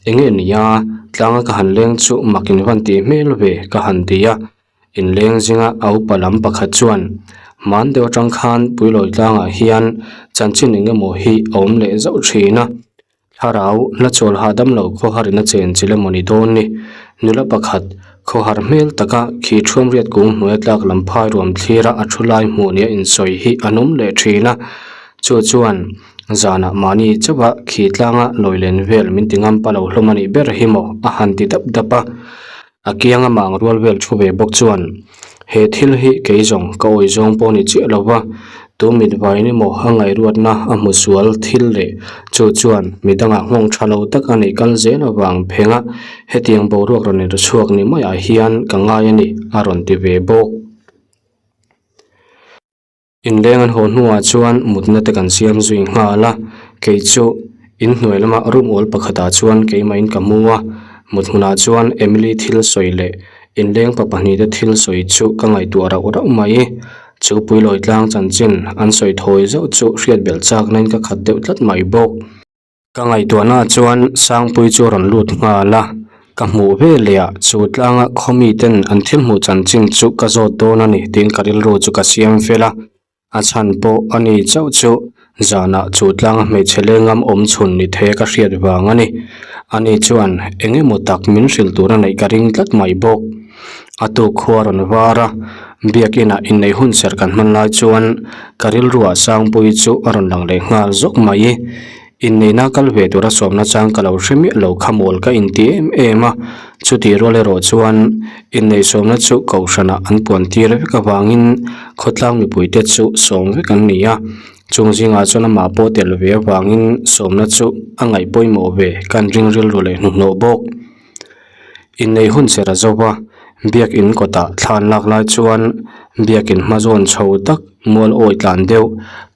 Enge nia, tlanga ka han leng chu mak in van tih hmel ve ka han ti a, inleng zinga a upa lam pakhat chuan hman deuh atang khan Puilawi tlangah hian chanchin eng emaw hi a awm leh zauh thin a, thlarau la chawl hahdam lo khawharin a chen chil emaw ni dawn ni, nula pakhat khawhar hmel taka khi thuamriat kung hnuaia tlak lam phai ruam thlira a thu lai hmuh nia insawi hi an awm leh thin a, chu chuan. Zanah mahni chauha khi tlanga lawi len vel min ti ngam pa lo hlawm a nih ber hi maw a han ti dap dap a. A kianga mang rual vel thu ve bawk chuan he thil hi kei zawng ka awi zawng pawh ni chiah lo va, tu mit vain emaw a ngaihruatna a hmu sual thil leh chu chuan midangah nghawng tha lo tak a nih kal zel avang phenga hetiang boruak rawn inchhuak ni maiah hian ka ngai a ni a rawn ti ve bawk. Inleng an haw hnuah chuan mutna te kan siam zui nghal a, kei chu inhnuai lama room awl pakhatah chuan keimahin ka mu a, mut hmunah chuan Emily thil sawi leh inleng pa pahnih te thil sawi chu ka ngaihtuah rauh rauh mai. Chu Puilawi tlang chanchin an sawi thawi zauh chu hriat belh chaknain ka khat deuh tlat mai bawk. Ka ngaihtuahna chuan Sangpui chu a rawn lut nghal a, ka hmuh ve leh ah chu tlanga khaw miten an thil hmuh chanchin chu ka zawt dawn a ni tiin ka rilru chu ka siam fel a, a chhan pawh a ni chauh chu zanah chu tlanga hmeichhe lengam awm chhun ni thei a ka hriat vang a ni. Ani chuan eng emaw tak min hrilh tur a neih ka ring tlat mai bawk. A tuk khua rawn var a, biakinah inneih hun serh kan hman lai chuan ka rilruah Sangpui chu a rawn lang leh nghal zawk mai. Inneihna kal ve tura sawmna chang ka lo hre miah lo kha mawl ka inti em em a, chutih rual erawh chuan inneih sawmna chu kohhranah an puan tir vek avangin khawtlang mipuite chu sawm vek an ni a, chung zingah chuan amah pawh tel ve avangin sawmna chu a ngaih pawimawh ve kan ring rilru leh hnuhnawh bawk. Inneih hun ser a zo va, biakin kawtah thla an lak lai chuan biakin hma zawn chho tak mual awi tlan deuh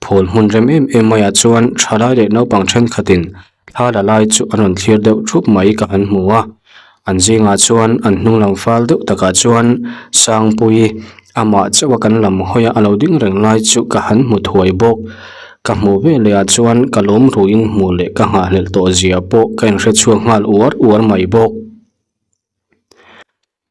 phul hmun rem em em maiah chuan thalai leh naupang thenkhatin thla la lai chu an rawn thlir deuh thup mai ka han hmu a, an zingah chuan an hnung lam fal deuh takah chuan Sangpuii amah chauh a kan lam hawi a a lo ding reng lai chu ka han hmu thuai bawk. Ka hmuh ve leh ah chuan ka lawm ruin hmuh leh ka nghahhlelh tawh zia pawh ka inhre chhuak nghal uar uar mai bawk.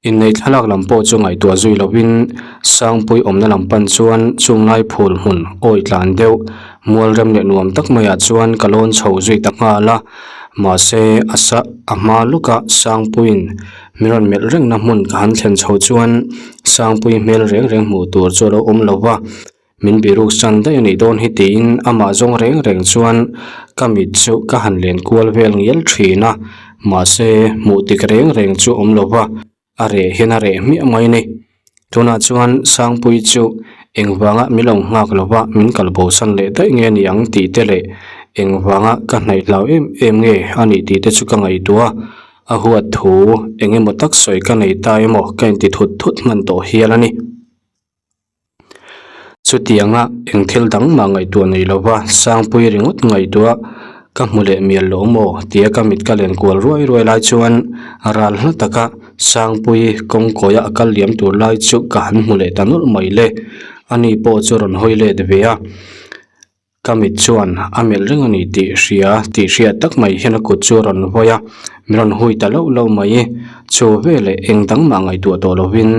Inneih thlalak lam pawh chu ngaihtuah zui lovin Sangpui awmna lam pan chuan chunglai phul hmun awi tlan deuh mual rem leh nuam tak maiah chuan ka lawn chho zui ta nghal a. Mahse a sa a hma lawka Sangpuiin min rawn melh rengna hmun ka han thlen chho chuan Sangpui hmel reng reng hmuh tur chu a lo awm lo va. Min biruk san daih a nih dawn hi tiin amah zawng reng reng chuan ka mit chu ka han len kual vel ngial thin a, mahse hmuh tik reng reng chu awm lo va, a reh hian a reh hmiah mai a ni. Tunah chuan Sangpui chu engvanga min lo nghak lo va min kal bosan leh daih nge a ni ang tih te leh engvanga ka hnaih hlau em em nge a nih tih te chu ka ngaihtuah a, a huat thu eng emaw tak sawi ka nei ta emaw ka inti thut thut hman tawh hial a ni. Chutianga eng thil dang mah ngaihtuah nei lova Sangpui ringawt ngaihtuah ka hmu leh mial lo maw tia ka mit ka len kual ruai ruai lai chuan ral hla taka Sangpui kawngkawia a kal liam tur lai chu ka han hmu leh ta nawlh mai le. Ani pawh chu rawn hawi let ve a. Ka mit chuan a melh reng a ni tih hria tih hriat tak mai hian a kut chu a rawn vawi a, min rawn hui ta loh loh mai. Chu veleh eng dang mah ngaihtuah tawh lovin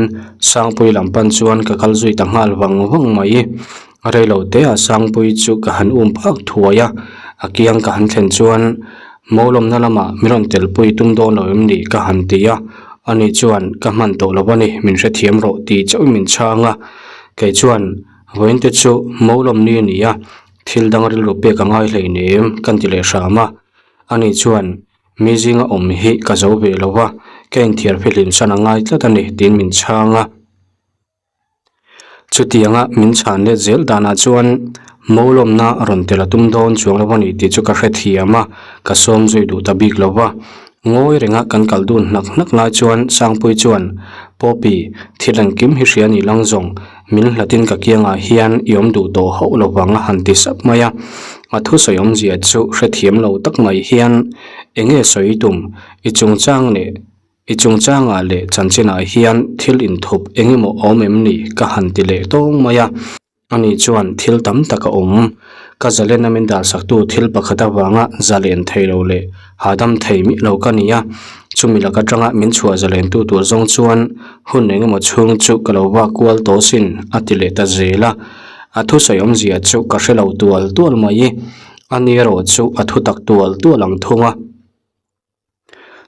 Sangpui lam pan chuan ka kal zui ta nghal vang vang mai. Reilo te ah Sangpui chu ka han um phak thuai a, a kiang ka han thlen chuan Mawlawmna lamah min rawn telpui tum dawn lo em ni ka han ti a, ani chuan ka hman tawh lo a ni min hrethiam rawh tih chauhin min chhang a, kei chuan Vawiinte chu Mawlawmni a ni a, thil dang rilru pek a ngai hleinem kan ti leh hram a. Ani chuan, Mi zinga awm hi ka zo ve lo va, ka inthiar fihlim san a ngai tlat a ni tiin min chhang a. Chutianga min chhan let zel danah chuan Mawlawmna rawn tel a tum dawn chuang lo a ni tih chu ka hrethiam a, ka sawm zui duh ta bik lo va. Ngawi renga kan kal dun hnak hnak lai chuan Sangpui chuan, Poppy, thil engkim hi hria ni lang zawng, min hlatin ka kiangah hian i awm duh tawh hauh lo vang a han ti sap mai a. A thusawi awmzia chu hrethiam lo tak mai hian, Enge sawi tum, i chungchang leh i chungchangah leh chanchinah hian thil inthup engemaw awm em ni? ka han ti leh tawng mai a. Ani chuan thil tam tak a awm. Ka zalena min dalsaktu thil pakhat avanga zalen thei lo leh hahdam thei miah lo ka ni a. Chumi lak atanga min chhuah zalentu tur zawng chuan hun engemaw chhung chu ka lo vak kual tawh sin a ti leh ta zel a. A thusawi awmzia chu ka hre lo tual tual mai. Ani erawh chu a thutak tual tual ang thung a.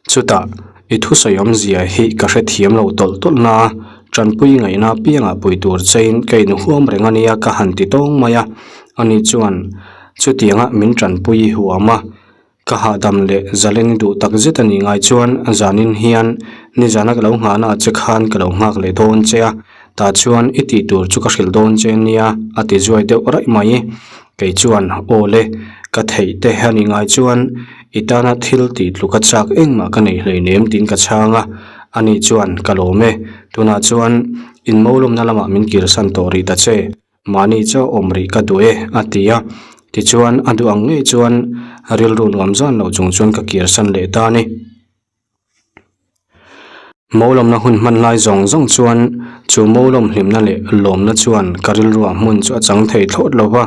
Chutah, i thusawi awmzia hi ka hrethiam lo tawlh tawlh na, tanpui ngaihna piangah pui tur chein ka inhuam reng a nia ka han ti tawng mai a. Ani chuan, Chutianga min tanpui i huam a, ka hahdam leh zalen i duh tak zet a nih ngai chuan zanin hian nizana ka lo nghahna che khan ka lo nghak leh dawn che a, tah chuan i tih tur chu ka hrilh dawn che nia a ti zuai deuh raih mai. Kei chuan, Aw le, ka theih te a nih ngai chuan i tana thil tih tluk a chak engmah ka nei hleinem tiin ka chhang a. Ani chuan, Ka lawm e, tunah chuan in mawlawmna lamah min kirsan tawh rih ta che, mahni chaw awm rih ka duh e, a ti a. Tichuan, a duh ang ngei chuan rilru nuam zan lo chung chuan ka kirsan leh ta a ni. Mawlawmna hun hman lai zawng zawng chuan chu mawlawm hlimna leh lawmna chuan ka rilruah hmun chu a chang thei thlawt lo va,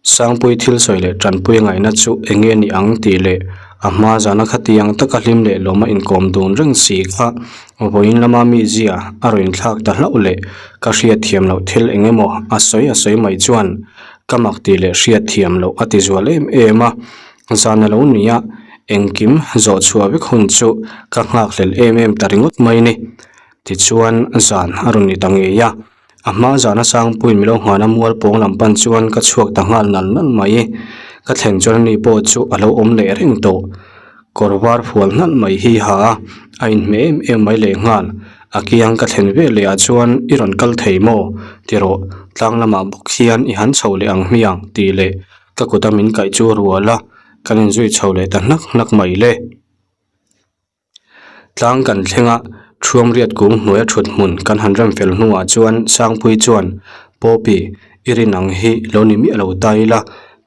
Sangpui thil sawi leh tanpui ngaihna chu eng nge ni ang tih leh a hma zana khatiang taka hlim leh lawma inkawm dun reng si kha vawiin lama mi zia a rawn inthlak ta hlauh leh ka hriatthiam loh thil eng emaw a sawi a sawi mai chuan ka mak tih leh hriatthiam loh a ti zual em em a. Zan a lo ni a, engkim zawh chhuah vek hun chu ka nghakhlel em em ta ringawt mai ni. Tichuan zan a rawn ni ta ngei a, a hma zana Sangpuiin mi lo nghahna mual pawng lam pan chuan ka chhuak ta nghal nal nal mai. Ka thlen chuan ani pawh chu a lo awm leh reng tawh. Kawr var fual hnalh mai hi ha a, a inhmeh em em mai lehnghal. A kiang ka thlen ve leh ah chuan i rawn kal thei maw? Ti rawh, tlang lamah bawk hian i han chho leh ang hmiang tih leh ka kut a min kaih chu rual a, kan inzui chho leh ta hnak hnak mai le. Tlang kan thleng a, Thuamriat kung hnuaia thut hmun kan han rem fel hnuah chuan Sangpui chuan, Poppy, i rin ang hi lo ni miah lo ta ila,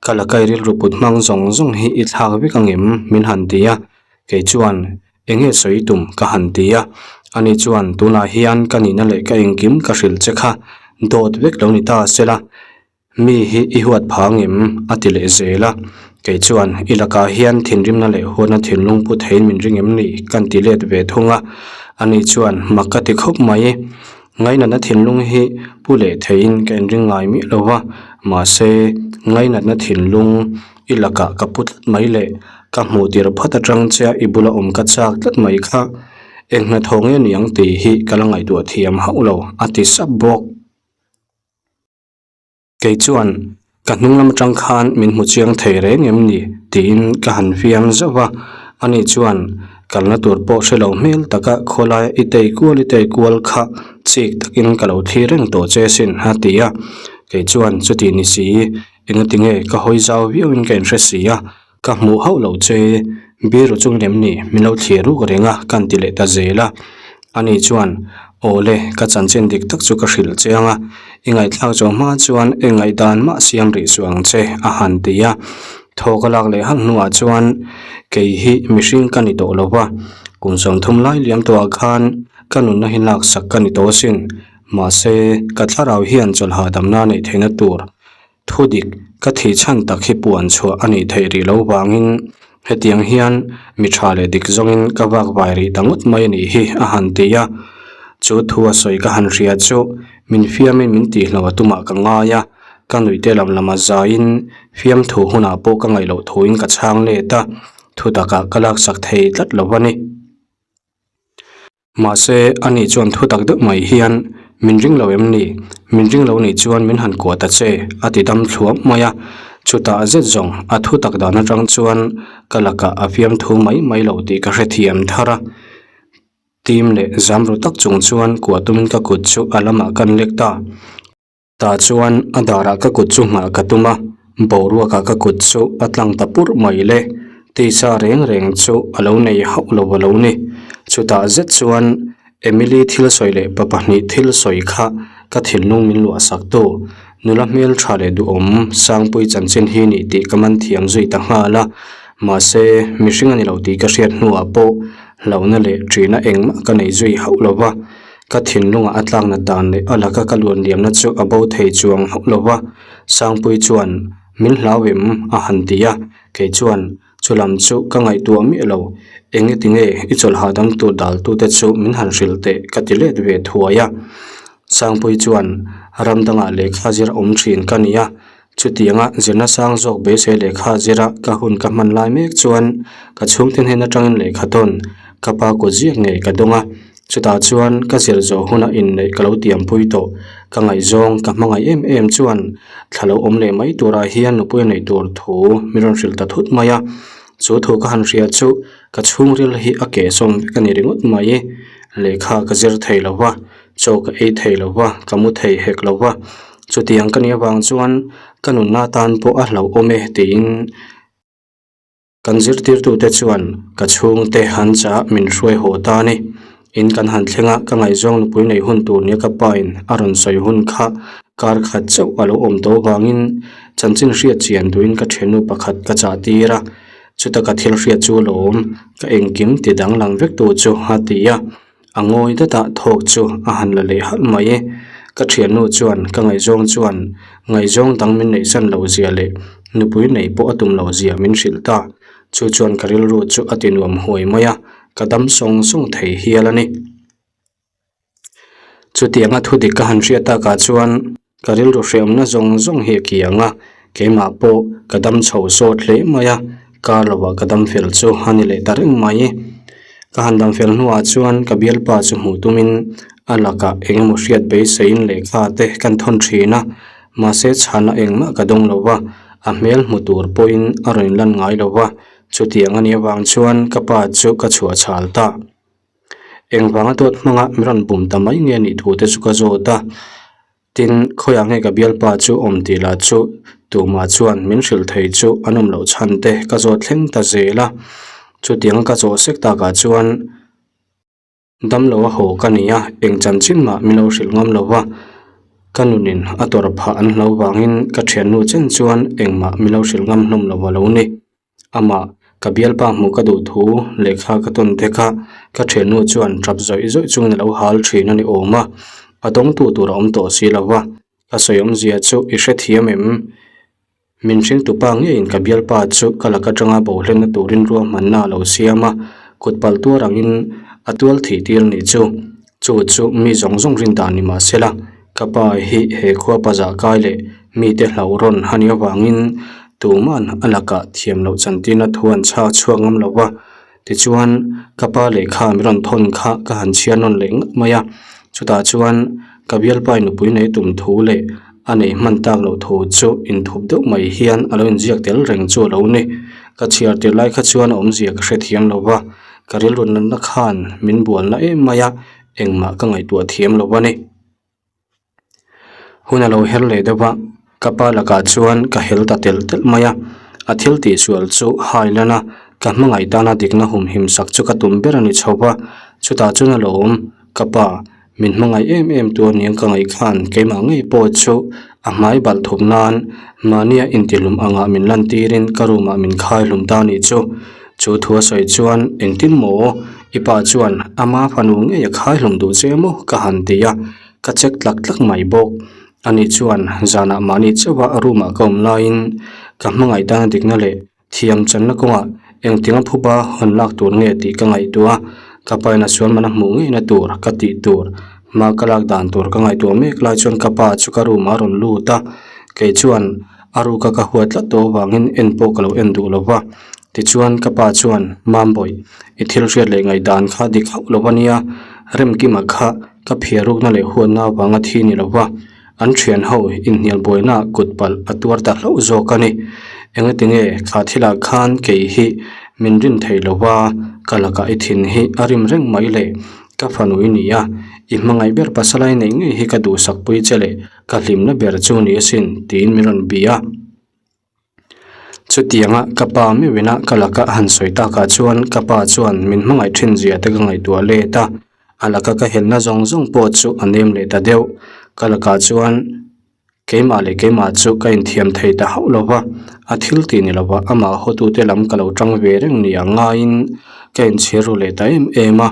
ka la kai rilru kut hmang zawng zawng hi i thlak vek ang em? min han ti a, kei chuan, Eng nge sawi tum? ka han ti a, ani chuan, Tunah hian ka nihna leh ka engkim ka hrilh che kha, dawt vek lo ni ta sela, Mi hi i huat phang em? a ti leh zel a. Kei chuan, I lakah hian thinrimna leh huatna thinlung pu theiin min ring em ni? Kan ti let ve thung a. Ani chuan, Mak ka ti khawp mai. Ngainatna thinlung hi pu leh theiin ka inring ngai miah lo va, mahse, ngainatna thinlung i lakah ka pu tlat mai leh ka hmuh tir phawt atang che a i bula awm ka chak tlat mai kha. Eng hnathawh nge niang tih hi ka la ngaihtuah thiam hauh lo, a ti sap bawk. Kei chuan, Ka hnung lam atang khan min hmu chiang thei reng em ni? tiin ka han fiam zauh a. Ani chuan, Kalna tur pawh hre lo hmel taka khawlaia i tei kual i tei kual kha chik takin ka lo thlir reng tawh che sin, a ti a. Kei chuan, Chuti ni si, engatinge ka hawi zau viauin ka inhre si a, ka hmuh hauh lo che, biru chungin em ni min lo thlir ruk reng a, ka ti leh ta zel a. Ani chuan, Aw le, ka chanchin dik tak chu ka hrilh che ang a, i ngaihthlak zawh hma chuan eng ngaihdan mah siam rih suh ang che, a han ti a. Thaw ka lak leh halh hnuah chuan, Kei hi mihring ka ni tawh lo va, kum 30 lai liam tawhah khan ka nunna hi laksak ka ni tawh asin. Mahse, ka thlarau hian chawlh hahdamna neih theihna tur Thu dik, ka thih chhan tak hi puan chhuah a nih theih rih lo vangin hetiang hian mi tha leh dik zawngin ka vak vai rih ta ngawt mai a nih hi a han ti a. Chu thu a sawi ka han hria chu min fiamin min tihlo a tumah ka ngai a, ka nuihte lam lama zaiin fiamthu hunah pawh ka ngaih loh thuin ka chhang let a, thu takah ka laksak thei tlat lo a ni. Mahse, ani chuan thu tak deuh mai hian, Min ring lo em ni? Min ring lo nih chuan min han kuah ta che, a ti dam thluam mai a. Chutah zet zawng, a thu tak dan atang chuan ka lakah a fiam thu mai mai lo tih ka hrethiam thar a. Tim leh zam ru tak chung chuan kuah tumin ka kut chu a lamah kan lek ta. Tah chuan a darah ka kut chu nghah ka tum a, boruakah ka kut chu a tlang ta purh mai le. Tisa reng reng chu a lo nei hauh lo a lo ni. Chutah zet chuan Emily thil sawi leh pa pahnih thil sawi kha ka thinlung min luah sak tu. Nula hmel tha leh duhawm Sangpui chanchin hi ni tih ka man thiam zui ta nghal a. Mahse, mihring a ni lo tih ka hriat hnuah pawh hlauhna leh ṭihna engmah ka nei zui hauh lo va. Ka thinlungah a tlakna dan leh a laka ka luanliamna chu a bo thei chuang hauh lo va, Sangpui chuan, Min hlau em? a han ti a, kei chuan, Chulam chu ka ngaihtuah miah lo, eng eti nge i chawlh hahdam tur daltute chu min han hrilh teh ka ti let ve thuai a. Sangpui chuan, Ram dangah lehkha zir awm thin ka ni a, chutianga zirna sang zawk beisei lehkha zira ka hun ka hman lai mek chuan ka chhungte hnen atangin lehkha tawn ka pa kut ziak ngei ka dawng a, Chutah chuan ka zir zawh huna inneih ka lo tiampui tawh. Ka ngaihzawng, ka hmangaih em em chuan thla lo awm leh mai turah hian nupui a neih tur thu min rawn hrilh ta thut mai a. Chu thu ka han hria chu ka chhungril hi a kehsawm vek a ni ringawt mai. Lehkha ka zir thei lo va, chaw ka ei thei lo va, ka mu thei hek lo va. Chutiang ka nih avang chuan ka nunna tan pawh a hlauhawm e tiin Kan zirtirtute chuan ka chhungte han chah min hruai haw ta a ni. In kan han thleng a, ka ngaihzawng nupui nei hun tur nia ka pain a rawn sawi hun kha kar khat chauh a lo awm tawh vangin chanchin hriat chian duhin ka thiannu pakhat ka chah tir a. Chuta ka thil hriat chu lawm, ka engkim ti danglam vek tu chu a ti a. A ngawi dat a, thawk chu a han la leh halh mai e. Ka thiannu chuan ka ngaihzawng chuan ngaihzawng dang min neihsan loh zia leh nupui nei pawh a tum loh zia min hrilh ta. Chu chuan ka rilru chu a ti nuam huai mai a, ka dam sawng sawng thei hial a ni. Chutianga thudik ka han hriat takah chuan Ka rilru hreawmna zawng zawng hi a kiang a, keimah pawh ka dam chho sawt hle mai a, kar lovah ka dam fel chu a ni leh ta reng mai. Ka han dam fel hnuah chuan ka bialpa chu hmuh tumin a lakah eng emaw hriat beiseiin lehkha te kan thawn thin a, mahse chhana engmah ka dawng lo va. A hmel hmu tur pawhin a rawn inlan ngai lo va, chutiang a nih avang chuan ka pa chu ka chhuah chhal ta. Engvanga dawt hmanga min rawn bum ta mai nge nih thu te chu ka zawt a, tin khawiah nge ka bialpa chu awm tih lah chu tumah chuan min hrilh thei chu an awm loh chhan te ka zawt thleng ta zel a, chutianga ka zawh sek takah chuan. Damlo a haw ka ni a, eng chanchin mah min lo hrilh ngam lo va, ka nunin a tawrh phah an hlo vangin ka thiannu chen chuan engmah min lo hrilh ngam hlawm lo a lo ni. Amah, ka bialpa hmuh ka duh thu lehkha ka tawn te kha ka thiannu chuan tap zawih zawih chungin a lo hal thin a ni awm a, a dawngtu tur a awm tawh si lo va, ka sawi awmzia chu i hrethiam em? Min hringtupa ngeiin ka bialpa chu ka lak atanga bohlenna turin ruahmanna a lo siam a, kut palh tuar angin a tual thih tir a nih chu. Chu chu mi zawng zawng rin dan ni mah sela, ka pa hi he khua pazah kai leh mite hlauh rawn a nih avangin tuman a lakah thiam loh chantirna thu an chhak chhuak ngam lo va. Tichuan, ka pa lehkha mi rawn thawn kha ka han chhiar nawn leh ngawt mai a, chutah chuan ka bialpai nupui nei tum thu leh a nei hman tak loh thu chu inthup deuh mai hian a lo inziak tel reng chu a lo ni. Ka chhiar tir lai kha chuan a awmzia ka hrethiam lo va, ka rilru natna khan min bualna em mai a, engmah ka ngaihtuah thiam lo a ni. Hun a lo her leh deuh a, ka pa lakah chuan ka hel ta telh telh mai a, a thil tihsual chu hai lan a, ka hmangaih tana dikna humhim sak chu ka tum ber a ni chho va, chutah chuan a lo awm, ka pa, min hmangaih em em tur aniang ka ngaih khan keimah ngei pawh chu a hmai balh thup nan mahnia intihlum angah min lantirin ka room ah min khai hlum ta a nih chu. Chu thu a sawi chuan engtin maw i pa chuan ama fanu ngei a khai hlum duh che maw ka han ti a, ka check tlak tlak mai bawk. Ani chuan zanah mahni chauha room ah ka awm laiin ka hmangaih tana dikna leh thiam channa kawngah engtinga phuba hawn lak tur nge tih ka ngaihtuah a, ka pa in a sual man a hmuh ngeina tur ka tih tur hma ka lak dan tur ka ngaihtuah mek lai chuan ka pa chu ka room ah a rawn lut a, kei chuan a ruka ka huat tlat tawh avangin en pawh ka lo en duh lo va. Tichuan ka pa chuan, Mambawi, i thil hriat leh ngaihdan kha dik hauh lo a nia, Remkima kha ka phiar rukna leh huatna avanga thi ni lo va, an thian ho inhnial buaina kut palh a tuar ta hlauh zawk a ni. Engatinge kha thilah khan kei hi min rin thei lo va, ka lakah i thin hi a rim reng mai le, ka fanu i ni a, i hmangaih ber pasalai neih ngei hi ka duhsakpui che leh ka hlimna ber chu ni asin, tiin min rawn bia a. Chutianga ka pa meuhina ka laka a han sawi takah chuan ka pa chuan min hmangaih thin zia te ka ngaihtuah let a, a laka ka helna zawng zawng pawh chu a nem leh ta deuh. Ka lakah chuan keimah leh keimah chu ka inthiam thei ta hauh lo va, a thil tih ni lova amah hawtute lam ka lo tang ve reng ni ang ngaiin ka inchhir ru leh ta em em a.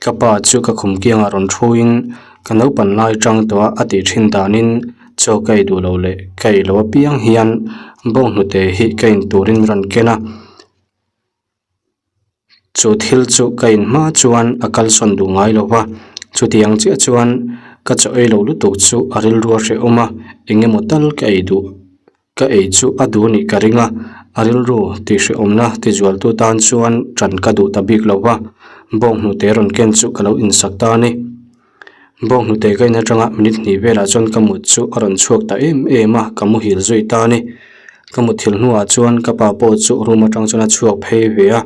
Ka pa chu ka khum kiangah rawn thuin ka naupan lai tang tawh a a tih thin danin chaw ka ei duh lo leh ka ei lo apiang hian bawnghnute hi ka in turin min rawn ken a. Chu thil chu ka in hma chuan a kalsawn duh ngai lo va, chutiang chiah chuan ka chaw ei lo lutuk chu a rilru a hrehawm a, eng emaw tal ka ei duh. Ka ei chu a duh nih ka ring a, a rilru tihhrehawmna tizualtu tan chuan ṭan ka duh ta bik lo va, bawnghnute rawn ken chu ka lo insak ta a ni. Bawnghnute ka in aṭanga minute hnih velah chuan ka mut chu a rawn chhuak ta em em a, ka muhil zui ta a ni. Ka muthilh hnuah chuan ka pa pawh chu room aṭang chuan a chhuak phei ve a,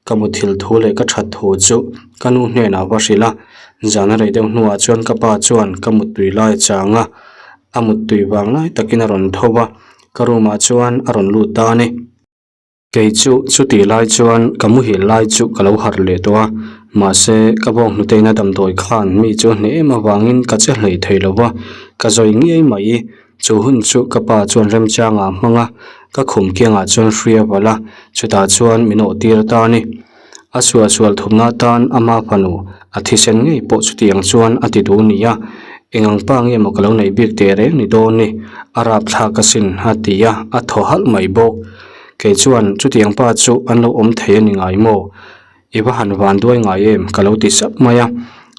ka muthilh thu leh ka ṭhat thu chu ka nu hnenah va hrilh a, zan a rei deuh hnuah chuan ka pa chuan ka muttui lai a chang a. A muttui vang lai takin a rawn tho va, ka room ah chuan a rawn lut ta a ni. Kei chu chutih lai chuan ka muhil lai chu ka lo harh leh tawh a, mahse ka bawnghnute ina damdawi khan mi chu hneh em avangin ka che hlei thei lo va, ka zawi ngiai mai. Chu hun chu ka pa chuan remchangah a hmang a, ka khum kiangah chuan hri a valh a, chutah chuan min awh tir ta a ni. A suahsual thupna atan ama fanu a thisen ngei pawh chutiang chuan a ti duh nia, eng ang pa nge maw ka lo neih bik teh reng ni dawn ni, a rapthlak asin a ti a, a thaw halh mai bawk. Kei chuan chutiang pa chu an lo awm thei a ni ngai maw? I va han van duai ngai em ka lo ti sap mai a.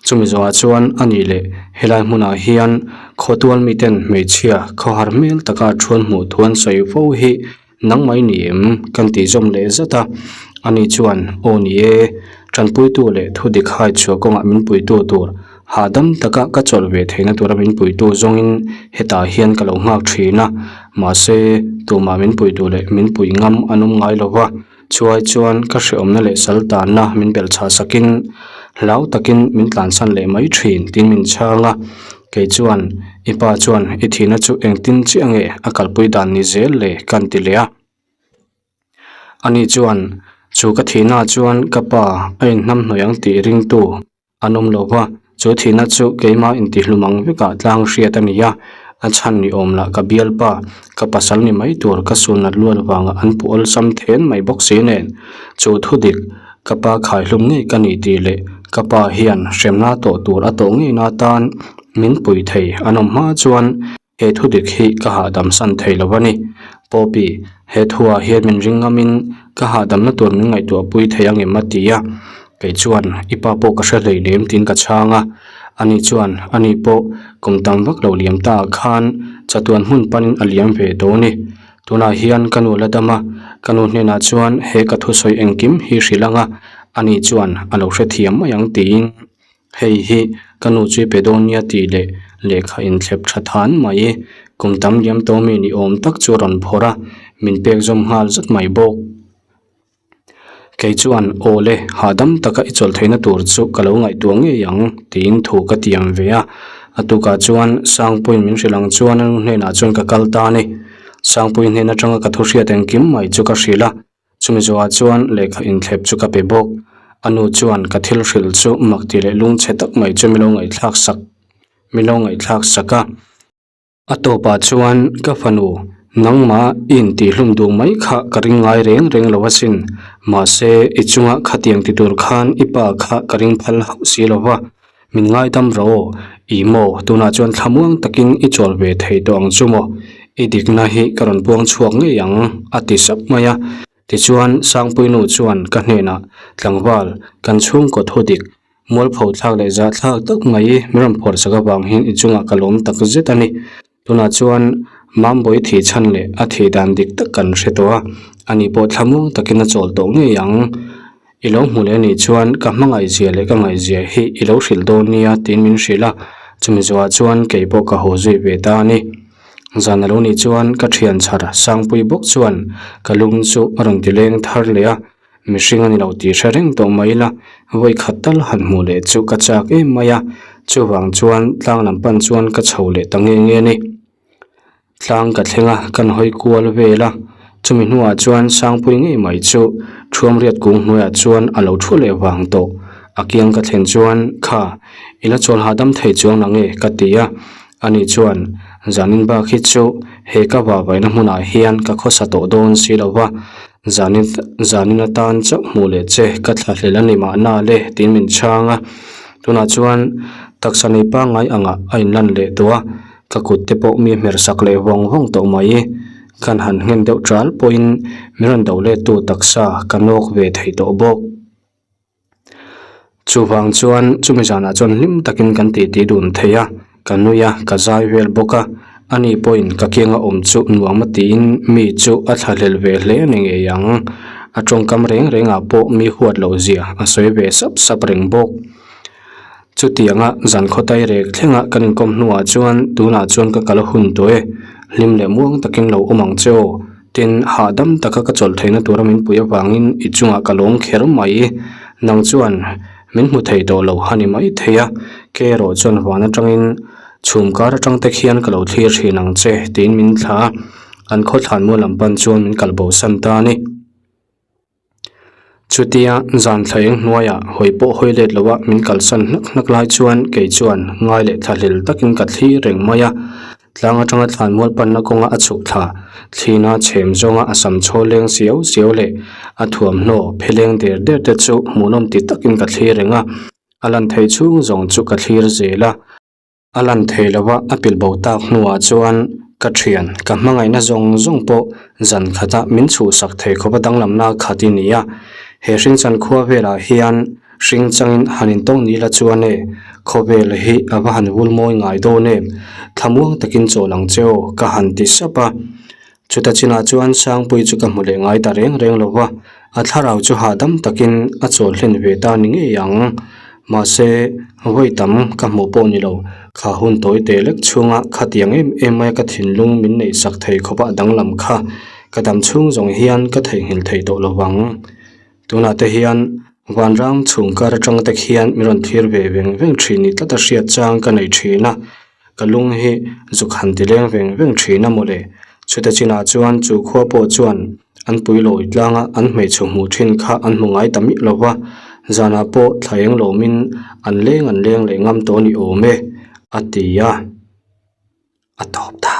Chumi zawhah chuan a nih leh helai hmunah hian khawtual miten hmeichhia khawhar hmel taka thuan hmuh thu an sawi fo hi Nang mai ni em? Kan tih zawm leh zat a. Ani chuan, Aw ni e, tanpuitu leh thu dik hai chhuah kawngah min puitu tur. Hahdam taka ka chawlh ve theihna tura min puitu zawngin hetah hian ka lo nghak thin a, mahse tumah min pui duh leh min pui ngam an awm ngai lo va, chuai chuan ka hrehawmna leh sal tanna min belh chhah sakin hlau takin min tlansan leh mai thin tiin min chhang a, kei chuan i pa chuan i thihna chu engtin chiah nge a kalpui dan ni zel le ka an ti leh a. Ani chuan chu ka thihnaah chuan ka pa a inhnamhnawih ang tih ringtu An awm lo va, chu thihna chu keimah intihlum ang vekah tlang hriat a ni a, a chhan ni awm lah ka bialpa, ka pasal ni mai tur ka sunnat luat vanga an puh awlsam then mai bawk si nen, chu thu dik, ka pa khaihlum ngei ka ni tih leh ka pa hian hremna tawh tur a tawh ngeina atan min pui thei an awm hma chuan he thu dik hi ka hahdam san thei lo a ni. Poppy, he thuah hian min ring ngamin ka hahdamna tur min ngaihtuah pui thei angem a ti a. Kei chuan, I pa pawh ka hre hleinem tiin ka chhang a. Ani chuan, Ani pawh kum tam vak lo liam ta ah khan chatuan hmun panin a liam ve dawn i. Tunah hian ka nu la dam a, ka nu hnenah chuan he ka thusawi engkim hi hrilh ang a, ani chuan a lo hrethiam mai ang tiin. Hei hi ka nu chu i pe dawn nia tih leh lehkha inthlep tha than mai. Kum tam liam tawh mi ni awm tak chu a rawn phawrh a, min pek zawm nghal zat mai bawk. Kei chuan, Aw le, hahdam taka i chawlh theihna tur chu ka lo ngaihtuah ngei ang, tiin thu ka tiam ve a. A tukah chuan Sangpuiin min hrilh ang chuan a nu hnenah chuan ka kal ta a ni. Sangpui hnen atanga ka thu hriat engkim mai chu ka hrilh a, chumi zawhah chuan lehkha inthlep chu ka pe bawk. A nu chuan ka thil hrilh chu mak ti leh lungchhe tak mai chu min lo ngaihthlak sak, min lo ngaihthlak sak a. A tawpah chuan ka fanu, nangmah i intihlum duh mai kha ka ring ngai reng reng lo asin. Mahse, i chunga khatiang ti tur khan i pa kha ka ring phal hauh si lo va. Min ngaidam rawh aw, ih maw, tunah chuan thlamuang takin i chawl ve thei tawh ang chu maw? I dikna hi ka rawn puang chhuak ngei ang, a ti sap mai a. Tichuan, Sangpuinu chuan ka hnenah, Tlangval, kan chhungkaw thu dik, Mualpho thlak leh zah thlak tak mai min rawn phawrh sak avang hian i chungah ka lawm tak zet a ni. Tunah chuan Mambawi thih chhan leh a thih dan dik tak kan hre tawh a, ani pawh thlamuang takin a chawl tawh ngei ang. I lo hmu leh anih chuan ka hmangaihzia leh ka ngaihzia hi i lo hrilh dawn nia tiin min hrilh a, chumi zawhah chuan kei pawh ka haw zui ve ta a ni. Zan a lo nih chuan ka thian chhar Sangpui bawk chuan ka lung chu a rawn ti leng thar leh a, Mihring a ni lo tih hre reng tawh mai ila, vawi khat tal han hmuh leh chu ka chak em mai a, chuvang chuan tlang lam pan chuan ka chho leh ta nge nge a ni. Tlang ka thleng a, kan hawi kual vel a, chumi hnuah chuan Sangpui ngei mai chu Thuamriat kung hnuaiah chuan a lo thu leh vang tawh. A kiang ka thlen chuan, Kha, i la chawl hahdam thei chuang la nge? ka ti a, ani chuan, Zanin bak hi chu he ka vavaina hmunah hian ka khawsa tawh dawn si lo va, Zanin zanin atan chauh hmuh leh che ka thlahlel a ni mahna le tiin min chhang a, tunah chuan taksa nei pangngai angah a inlan leh tawh a, ka kut te pawh mi hmer sak leh vawng vawng tawh mai. Kan han nghen deuh ṭal pawhin min rawn do lettu taksa ka nawk ve thei tawh bawk. Chuvang chuan chumi zanah chuan hlim takin kan titi dun thei a, ka nui a, ka zai vel bawk a, ani pawhin ka kianga awm chu nuam a tiin mi chu a thlahlel ve hle a ni ngei ang. A tawngkam reng rengah pawh mi huat loh zia a sawi ve sap sap reng bawk. Chutianga zan khawtai rek thlenga kan inkawm hnuah chuan tunah chuan ka kal hun tawh e, hlim leh muang takin lo awm ang che aw. Tin, hahdam taka ka chawlh theihna tura min pui avangin i chungah ka lawm kher mai. Nang chuan min hmu thei tawh lo a ni mai thei a, ke erawh chuan van atangin chhum kar atang te khian ka lo thlir thin ang che tiin min thla a, an khawthlan mual lam pan chuan min kal bosan ta a ni. Chutia zan thla eng hnuaiah hawi pawh hawi let loa min kalsan hnak hnak lai chuan kei chuan ngai leh thlahlel takin ka thlir reng mai a. Tlang atanga thlan mual panna kawnga a chhuk thla thlina chhem zawnga a sam chhaw leng siau siau leh a thuamhnaw pheleng der der te chu hmuhnawm ti takin ka thlir reng a, a lan theih chhung zawng chu ka thlir zel a. A lan thei lo a, a pilh bo tak hnuah chuan ka thian, ka hmangaihna zawng zawng pawh zan khata min chhuhsak thei khawp a danglamna khat i ni a. He hringchan khua velah hian hring changin han intawng ni la chuan e, khawvel hi a va han vul mawi ngai dawn em, thlamuang takin chawl ang che aw, ka han ti sap a. Chuta chinah chuan Sangpui chu ka hmu leh ngai ta reng reng lo va, a thlarau chu hahdam takin a chawl hlen ve ta ni ngei ang. Mahse, vawi tam ka hmuh pawh ni lo, kha hun tawi teh lek chhunga khatiang em em maia ka thinlung min neih sak thei khawpa a danglam kha ka dam chhung zawng hian ka theihnghilh thei tawh lo vang. Tunah te hian vanram chhung kar atang te khian min rawn thlir ve veng veng thin ni tlat a hriat chang ka nei thin a, ka lung hi zuk han ti leng veng veng thin a mawle. Chute chinah chuan chu khua pawh chuan an pui lawi tlanga an hmeichhe hmuh thin kha an hmu ngai ta miah lo va, zanah pawh thla eng lawmin an leng an leng leh ngam tawh a ni awm e, a ti a, a tawp ta.